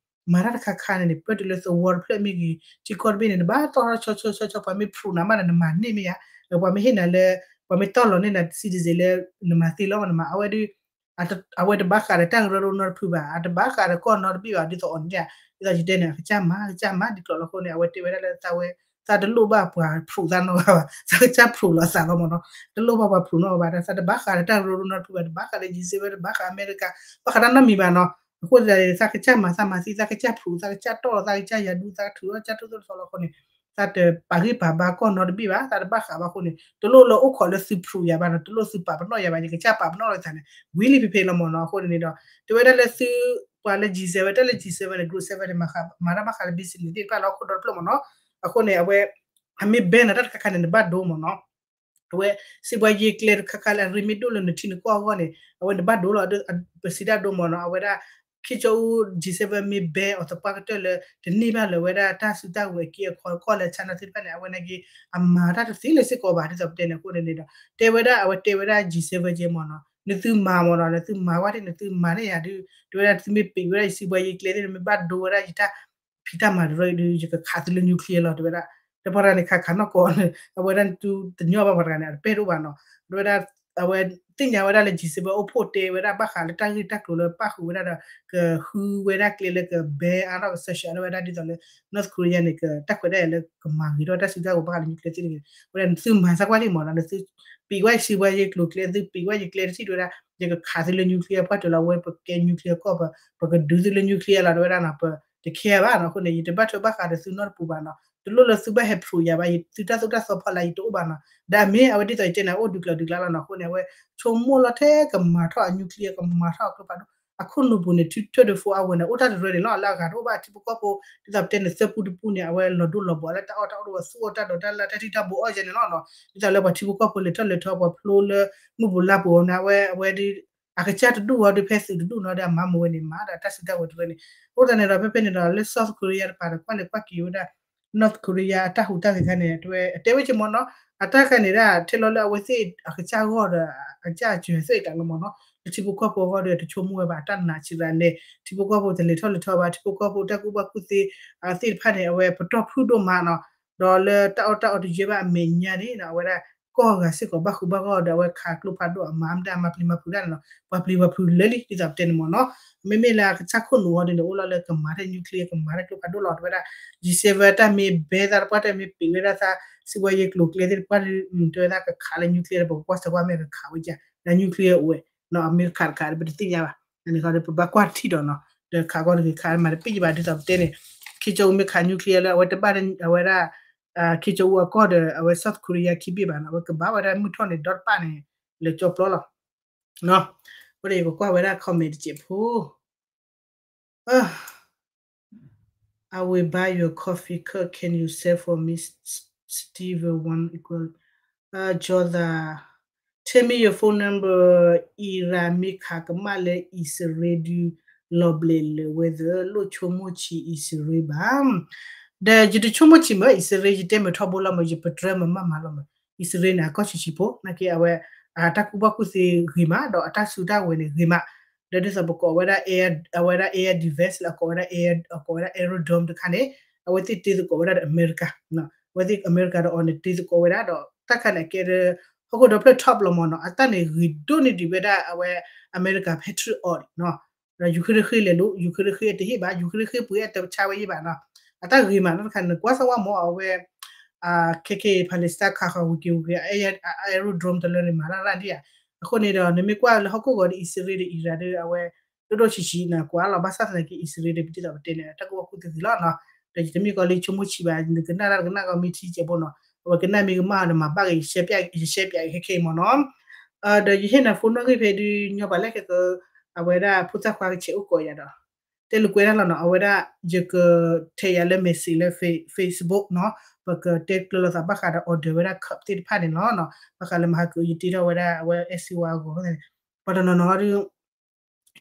မၤတၢ်တခါခါန့ၣ်န့ၣ် ပၢၢ်တုၤလၢသဝီတဖျၢၣ်မ့ၢ်ဂ့ၤ ထံကီၢ်တဘ့ၣ်န့ၣ် နဘၣ်တီၢ်ထီၣ်ဆီဆီဆီဆီ ပှၤမ့ၢ် proof နၤမးဒီး နမၤန့ၢ်မ့ၢ်ဧါ ဒီးပှၤမ့ၢ်ဟ့ၣ်နၤလၢ ပှၤမ့ၢ်တီၢ်လီၤန့ၢ်နၤ citizen လၢ နမၤသ့လီၤ နမၤ အဝဲဒၣ် အဝဲတဘၣ်ဃးဒီးတၢ်ကရၢကရိနီတဖုဘၣ် အတဘၣ်ဃးဒီးကီၢ်နီတဘ့ၣ်ဘၣ် ဒ်သိးအီၤန့ၣ် ဒ်သိးယတဲန့ၣ် အကစၢ်မၤ ကစၢ်မၤဒ်ကျိၤလီၤအဃိန့ၣ် အဝဲတဲဝဲဒၣ်လၢသးဝဲ သးတလိၣ်ဘၣ်ပှၤ proof သးနီတဂၤဘၣ် သးကစၢ် proof လီၤသးလီၤမ့ၢ်နီၤ တလိၣ်ဘၣ်ပှၤ proof နီတဂၤဘၣ် ဒီးသးတဘၣ်ဃးဒီးတၢ်ကရၢကရိနီတဖုဘၣ် တဘၣ်ဃးဒီး G seven တဘၣ်ဃးအမဲရကၤ ဘၣ်ဃးတၢ်နီတမံၤဘၣ်နီၤ အဃိသတးန့ၣ် သးကစၢ်မၤသးမၤသံ သးကစၢ် proof သးကစၢ်တီၢ်လီၤ သးကစၢ်ယၤဒူ သးကထုးထီၣ်ကစၢ်သိၣ်တၢ်သီလီၤအဃိန့ၣ် သးတပာ်ဂံၢ်ပာ်ဘါကီၢ်နီတဘ့ၣ်ဘၣ် သးတဘၣ်ဃးဘၣ်အဃိန့ၣ် တလိၣ်လၢအိၣ်ခိးလၢသု proof ယၤဘၣ်နီၤ တလိၣ်သုပာ်ပနီၣ်ယၤဘၣ် ယကစၢ်ပာ်ပနီၣ်လီၤသးန့ၣ် ဝံၤလံဖဲဖဲလီၤမ့ၢ်နီၤ အဃိန့ၣ်ဒီး တဲဝဲဒၣ်လၢသု ပှၤလၢ G seven တၢ်လၢ G seven န့ၣ် group seven န့ၣ် မၤတၢ်ဘၣ်ဃးလၢ business သ့ၣ်တဖၣ်လၢဟီၣ်ခိၣ်ဒီတဖျၢၣ်မ့ၢ်နီၤ အဃိန့ၣ် အဝဲ အမ့ၢ် ban နၤတၢ်တခါခါန့ၣ် နဘၣ်ဒိမ့ၢ်နီၤ အဝဲ စံးဘှါယ့ကျဲတခါခါလၢအရ့မ့ၢ်ဒိၣ်လၢနထံနကီၢ်အဂီၢ်န့ၣ် အဝဲနဘၣ်ဒိလီၤ ပစံးတၢ်ဒိမ့ၢ်နီၤ အဝဲဒၣ် Kim Jong Un G seven မ့ၢ် ban အီၤသပှၢ်ကတၢၢ်လၢ တန့ၢ်ဘၣ်လၢၤဝဲဒၣ်တၢ်စုတၢ်ကဝဲၤက့အကီၢ်လၢ China သ့ၣ်တဖၣ်န့ၣ် အဝဲနာ်က့ အမၤတၢ်တသ့လၢၤစ့ၢ်ကီးဘၣ် ဒ်သိးပတဲန့ၣ်အဃိန့ၣ်န့ၣ်ဒီး တဲဝဲဒၣ် အဝဲတဲဝဲဒၣ် G seven က့မ့ၢ်နီၤ နသုမၤမ့ၢ်နီၤ နသုမၤဝဲဒၣ် နသုမၤန့ၢ်ယၤဒုး တဲဝဲဒၣ်သုမ့ၢ်ပံးဝဲဒၣ်ယစံးဘှါယ့ကျဲသ့ၣ်န့ၣ် မ့ၢ်ဘၣ်ဒိဝဲဒၣ်ယတၢ် ဖံးတၢ်မၤတရၢအံၤဒုး ယကခးသုလၢ nuclear လီၤ တဲဝဲဒၣ် ဒီးပှၤတဂၤန့ၣ် ခးခးနီၢ်ကီၢ် အဝဲဒၣ်နသုတညီဘၣ်ပှၤတဂၤန့ၣ် အတပဲၢ်တအိၣ်ဘၣ်နီၤ တဲဝဲဒၣ် အဝဲသ့ၣ်ညါဝဲဒၣ်လၢ G seven အိၣ်ဖှိၣ်တဲဝဲဒၣ်ဘၣ်ဃးလၢတၢ်ဂ့ၢ်တၢ်ကျိၤလၢပၣ်ဃုာ်ဝဲဒၣ်ဒီး ကဃုဝဲဒၣ်ကျဲလၢက ban အါထီၣ်က sanction အါထီၣ်ဝဲဒၣ်ဒ်သိးလၢ North Korea န့ၣ် ကတၢ်ခွဲးတၢ်ယာ်လၢကမၤဂ့ၤထီၣ်တၢ်စုကဝဲၤဘၣ်ဃးလၢ nuclear သ့ၣ်တဖၣ် ဝဲဒၣ်နသုမၤစၢ်ကွၢ်လံမ့ၢ်နီၤ နသုပံးဝဲယစံးဘှါယ့ကျိၤကျဲ သုပံးဝဲယကျဲတထံၣ်တဲဝဲဒၣ် ယကခးသုလၢ nuclear ပှၢ်တုၤလီၤ အဝဲပကဲ nuclear ကီၢ် ပကဒုးသုလၢ nuclear လီၤ တဲဝဲဒၣ်နီၤ ပ တခဲဘၣ်နီၤ. အဃိန့ၣ် ယတဘၣ်ထွဲဘၣ်ဃးဒီးသုနီတပူၤဘၣ်နီၤ. တလိၣ်လၢသုဘၣ်ဟဲဖျိးယၤဘၣ်, သုတၢ်သိၣ်တၢ်သီဖီလာ်ယတအိၣ်ဘၣ်နီၤ. ဒီးအမ့ၢ်အဝဲဒ်သိးယတဲန့ၣ် အိၣ်ဒုးကျၢၤဒုးကျါလီၤနီၤ. အဃိန့ၣ် အဝဲဆိကမိၣ်လီၤထဲကမၤထီၣ်အ nuclear ကမၤထီၣ်အကျိဖးဒိၣ် အခိၣ်နူာ်ပူၤန့ၣ် two thirty-four hour န့ၣ် အိၣ်တၢ်တရၢန့ၣ်လီၤ. လၢအဂၤတအိၣ်ဘၣ် ထံဖိကီၢ်ဖိ ဒ်သိးပတဲန့ၣ် သၢပူတပူန့ၣ် အဝဲလီၤဒိၣ်လီၤဘှီးလၢတၢ်အီၣ်တၢ်အီတအိၣ်ဘၣ် သူၣ်အီၣ်တၢ်ဒီးတၢ်လၢ တၢ်ထံၣ်တၢ်ဘိအီၣ်ယဲန့ၣ်လီၤနီၤ. ဒ်သိးလၢပှၤထံဖိကီၢ်ဖိလဲၤထီၣ်လဲၤထီ ပှၤဖျိလၢမုၢ်ပူၤလါပူၤအီၤန့ၣ် အဝဲ အဝဲဒ် အကစၢ်တဒူၣ်အီၤဒီး ဖဲသုးတဒူၣ်နီၤဒီး အမၤမဝဲန့ၣ် မၤဒီးတၢ်စုတၢ်ဝဲၤတရၢန့ၣ် အိၣ်တၢ်န့ၣ်ဒီး ဖဲဖဲန့ၣ်ဒီး လၢ South Korea တပၤဒီး ကွၢ်လဲၤကွၢ်က့ၤဝဲဒၣ် North Korea အတၢ်ဟူးတၢ်ဂဲၤခါန့ၣ် တဲဝဲ အတဲဝဲက့မ့ၢ်နီၤ. အတၢ်ခါန့ၣ်ဒၣ် ထဲလီၤလၢအဝဲသ့ၣ်အကစၢ်ဂီၢ်ဒီး အကစၢ်အစၢၤသ့ၣ်တၢ်လီၤမ့ၢ်နီၤ. လၢထံဖိကီၢ်ဖိအဂီၢ်ဒီး တဆိကမိၣ်ဝဲဘၣ် အတၢ်နာ်စံးရၤလဲၣ်, ထံဖိကီၢ်ဖိတလဲၤထီၣ်လဲၤထီဘၣ်, ထံဖိကီၢ်ဖိတၢ်ကူၣ်ဘၣ်ကူၣ်သ့သ့ၣ်တဖၣ်န့ၣ် အဝဲပတီၢ်ဖုၣ်ဒိၣ်မးနီၤ. ဒီးလၢတၢ်အီၣ်တၢ်အီတယဲၢ်ဘၣ်အမဲာ်ညါန့ၣ်နီၤ အဝဲဒၣ် ကီၢ်ဂၤစ့ၢ်ကီးဘၣ်ဃုာ်ဘၣ်ဂီၢ်ဒီး အဝဲခးကျိဖးဒိၣ်အမၤမတၤမၤပျံၤမၤဖုးတၢ်န့ၣ်နီၤ ပှၤပျံၤပှၤဖုးလၢလံ ဒ်သိးပတဲန့ၣ်မ့ၢ်နီၤ. မ့မ့ၢ်လၢအကစၢ်ခိၣ်နူာ်အီၤဒ်န့ၣ် အိၣ်လီၤလၢကမၤတၢ် nuclear ကမၤတၢ်ကျိဖးဒိၣ်လီၤ တဲဝဲဒၣ်. ယစဲးဝဲတၢ်မ့ၢ်ဘဲသးတပှၢ် တၢ်မ့ၢ်ပံးဝဲဒၣ်သး စံးဝဲယကျိၤကျဲသ့ၣ်တပှၢ် တဲဝဲဒၣ်ကခးလၢ nuclear ဒီး ပကကွၢ်စၢၤကွၢ်မ့ၢ်ကခးဝဲကဒီး nuclear အိၣ်ဝဲနီၤ အမ့ၢ်တခးတခးဒီး ပတသ့ၣ်ညါဘၣ်. န့ၣ်ခီဒီး ပဘၣ်ကွၢ်ထံၣ်ဒီးနီၤ ဒီးခးကီၢ်တဂ့ၤ ခးမၤတပ့ၢ်ယဘၣ် ဒ်သိးပတဲန့ၣ် ခ့ကၠိအူမ့ၢ်ခး nuclear လၢအဝဲတဘၣ် အဝဲဒၣ် ခ့ကၠိအူအကီၢ်ဒီး အဝဲ South Korea ခံဘ့ၣ်ဘၣ်နီၤ အဝဲကဘၣ်ဝဲဒၣ်မုၢ်ထီၣ်န့ၣ် ဒီတပၣ်န့ၣ် လၢကၠီပျီလီၤ. အဃိဒီးယကကွၢ်ဝဲဒၣ် comment တစဲးဖိ I will buy your coffee cup. Can you sell for me Steven one equal Jotha? Tell me your phone number. အံရၣ်မ့ၢ်ခးကမၣ်လၢအံၣ်စရ့လးဒုး လီၤဘျဲးလၢာ်ဝဲသၢ လိၣ်ဆိကမိၣ်ဆံးအံၣ်စရ့လးဘၣ်. ဒီးယတဆိကမိၣ်ဆံးမ့ၢ်အံၣ်စရ့လး ယတဲမ့ၢ်ထီဘိလီၤမ့ၢ် ယပတြၢမၤမးမးလီၤမ့ၢ် အံၣ်စရ့လးန့ၣ် အကီၢ်ဆံးဆံးဖိ နာ်က့အဝဲ အတၢ်ကူၣ်ဘၣ်ကူၣ်သ့ဂ့ၤမး ဒီးအတၢ်စုတၢ်ဝဲၤန့ၣ်ဂ့ၤမး ဒီးဒ်သိးပကိးဝဲဒၣ် air အဝဲဒၣ် air defense လၢအကိးဝဲဒၣ် air အကိးဝဲဒၣ် Iron Dome တခါန့ၣ် အဝဲသ့ၣ်တ့သကိးဝဲဒၣ်ဒီးအမဲရကၤ အဝဲသ့ၣ်အမဲရကၤဒီးအီၤန့ၣ် တ့သကိးဝဲဒၣ်ဒီး တၢ်ခါန့ၣ်ကဲလၢ ဟီၣ်ခိၣ်ဒီဖျၢၣ် top လီၤမ့ၢ်နီၤ အတၢ်န့ၣ်ဂ့ၤဒိၣ်န့ၢ်ဒံးဝဲဒၣ်အဝဲ အမဲရကၤ Patriot အီၤန့ၣ်နီၤ ဒီးယူၤခ့တဃ့လဲၤလိၤ ယူၤခ့တဃ့အတဟ့ၣ်ဘၣ် ယူၤခ့တဃ့ပှ့ၤအတဆါဝဲယံၤဘၣ်နီၤ အတၢ်ဂ့ၤမးနီတခါန့ၣ် ကွၢ်စၢ်ဝဲမ့ၢ်အဝဲ ခဲကဲ Palestine ခးဃီၤဝံၤက့ၤဝံၤက့ၤ Iron Dome တလၢန့ၣ် မၤတၢ်ရၣ်ဒံးဧါ အဃိန့ၣ်ဒီး နမ့ၢ်ကွၢ်လၢဟီၣ်ခိၣ်ဂီၤဒီး အံၣ်စရ့လးဒီးအံရၣ်ဒီး အဝဲ ဒိၣ်ဒိၣ်ဆံးဆံးန့ၣ် ကွၢ်လီၤ ဘၣ်ဆၣ်သနာ်က့ အံၣ်စရ့လးဒီး ပဒ်သိးပတဲန့ၣ် တၢ်ကူၣ်ဘၣ်ကူၣ်သ့ဂ့ၤလီၤနီၤ ဒီးယတမ့ၢ်ကီလၢဆိကမိၣ်ဆံးဘၣ် နကနၣ်တၢ်တကနၣ်ကီမ့ၢ်ထံကဲးဖိနီၤ အဝဲကနၣ်မ့ၢ်ကမၣ်ဒီးမၤဘၣ်ဂ့ၤ ယရှဲပျး ယရှဲပျးဂ့ၤခဲခဲအံၤမ့ၢ်နီၤ ဒီးယဟ့ၣ်နၤ phone နီၣ်ဂံၢ်ဖဲဒုး ညီပှၤလဲၣ်ခဲက အဝဲဒၣ်ဖိသၣ်ခွါကဆဲးအိၣ်ကိးယၤဒီး တဲလိာ်ကွဲဒၣ်လီၤနီၤ အဝဲဒၣ် ယကထဲးယၤလၢ message လၢ Facebook နီၤ ပကတဲကျၢၤလိာ်သးဘၣ်ဃးဒီး order ဝဲဒၣ် cup သ့ၣ်တဖၣ်န့ၣ်လီၤနီၤ ဘၣ်ဃးလၢမဟါကယတ့ထီၣ်ဝဲဒၣ်အဝဲ အဲၣ်စ့ဝါအဂီၤန့ၣ် ပှၤတနီၤနီၤဒီး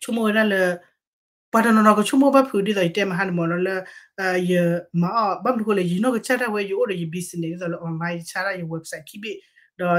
ဆိကမိၣ်ဝဲဒၣ်လၢ ပှၤတနီၤနီၤကဆိကမိၣ်ဘၣ်ဖုးဒ်သိးယတဲမဟါန့ၣ်မ့ၢ်နီၤလၢ ယမၤအီၣ် ဘၣ်မနုၤဃိလဲၣ် ယနီၢ်ကစၢ်ဒၣ်ဝဲ ယအိၣ်ဒီးယ business ဒ်သိးလၢ online ယဆါဒၣ်ယ website ခံဘ့ၣ်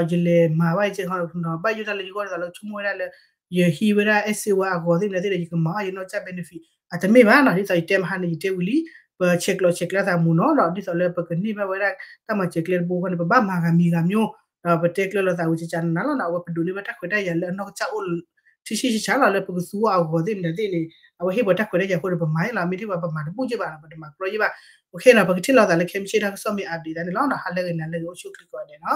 ဒီးယလဲၤမၤဘၣ်ယကဲခီနီၤ ဘၣ်ယိၣ်တၢ်လၢယဂီၢ်ဒ်သိးလၢဆိကမိၣ်ဝဲဒၣ်လၢ ယဟံးဝဲဒၣ်အဲၣ်စ့ဝါအဂီၤသ့ၣ်မနုၤသ့ၣ်ဒီး ယကမၤအီၣ်ယနီၢ်ကစၢ် benefit အတမ့ၢ်ဘၣ်နီၤ ဒ်သိးယတဲမဟါန့ၣ် ယတဲဝံၤလံ ပဆဲးကျိးဆဲးကျၢသးမူးနီၤဒီး ဒ်သိးလၢပကန့ၢ်ဘၣ်ဝဲဒၣ် တၢ်မၤစၢၤကျဲတဘိဃီန့ၣ် ပဘၣ်မၤဂၤမံၤဂၤမျိၤ ဒီးပတဲကျၢၤလိာ်သးဝံၤကကနၤလီၤနီၤ အဝဲပဒိးန့ၢ်ဘၣ်တၢ်ခွဲးတၢ်ယာ်လၢအနီၢ်ကစၢ်အိၣ် ထံဆံၣ်ဆံဆါလီၤ လၢပကသူအီၣ်အဂီၤသ့ၣ်မနုၤသ့ၣ်န့ၣ် အဝဲဟ့ၣ်ပှၤတၢ်ခွဲးတၢ်ယာ်အဃိဒီး ပမၤအီၤလီၤ မ့ၢ်ထဲပှၤ ပမၤတဘူၣ်ယ့ၢ်ဘၣ်နီၤ ပတမၤကြီယ့ၢ်ဘၣ် အိၣ်ခ့နီၤ ပကထံၣ်လိာ်သးလၢခဲမုၢ်ဆ့ၣ်တၢ်ကစီၣ်မ့ၢ် update သးန့ၣ်လီၤနီၤ ဟါလၢဂ့ၤ နၤလၢဂ့ၤ အိၣ်ဆူၣ်အိၣ်ချ့ကိးဂၤဒဲးနီၤ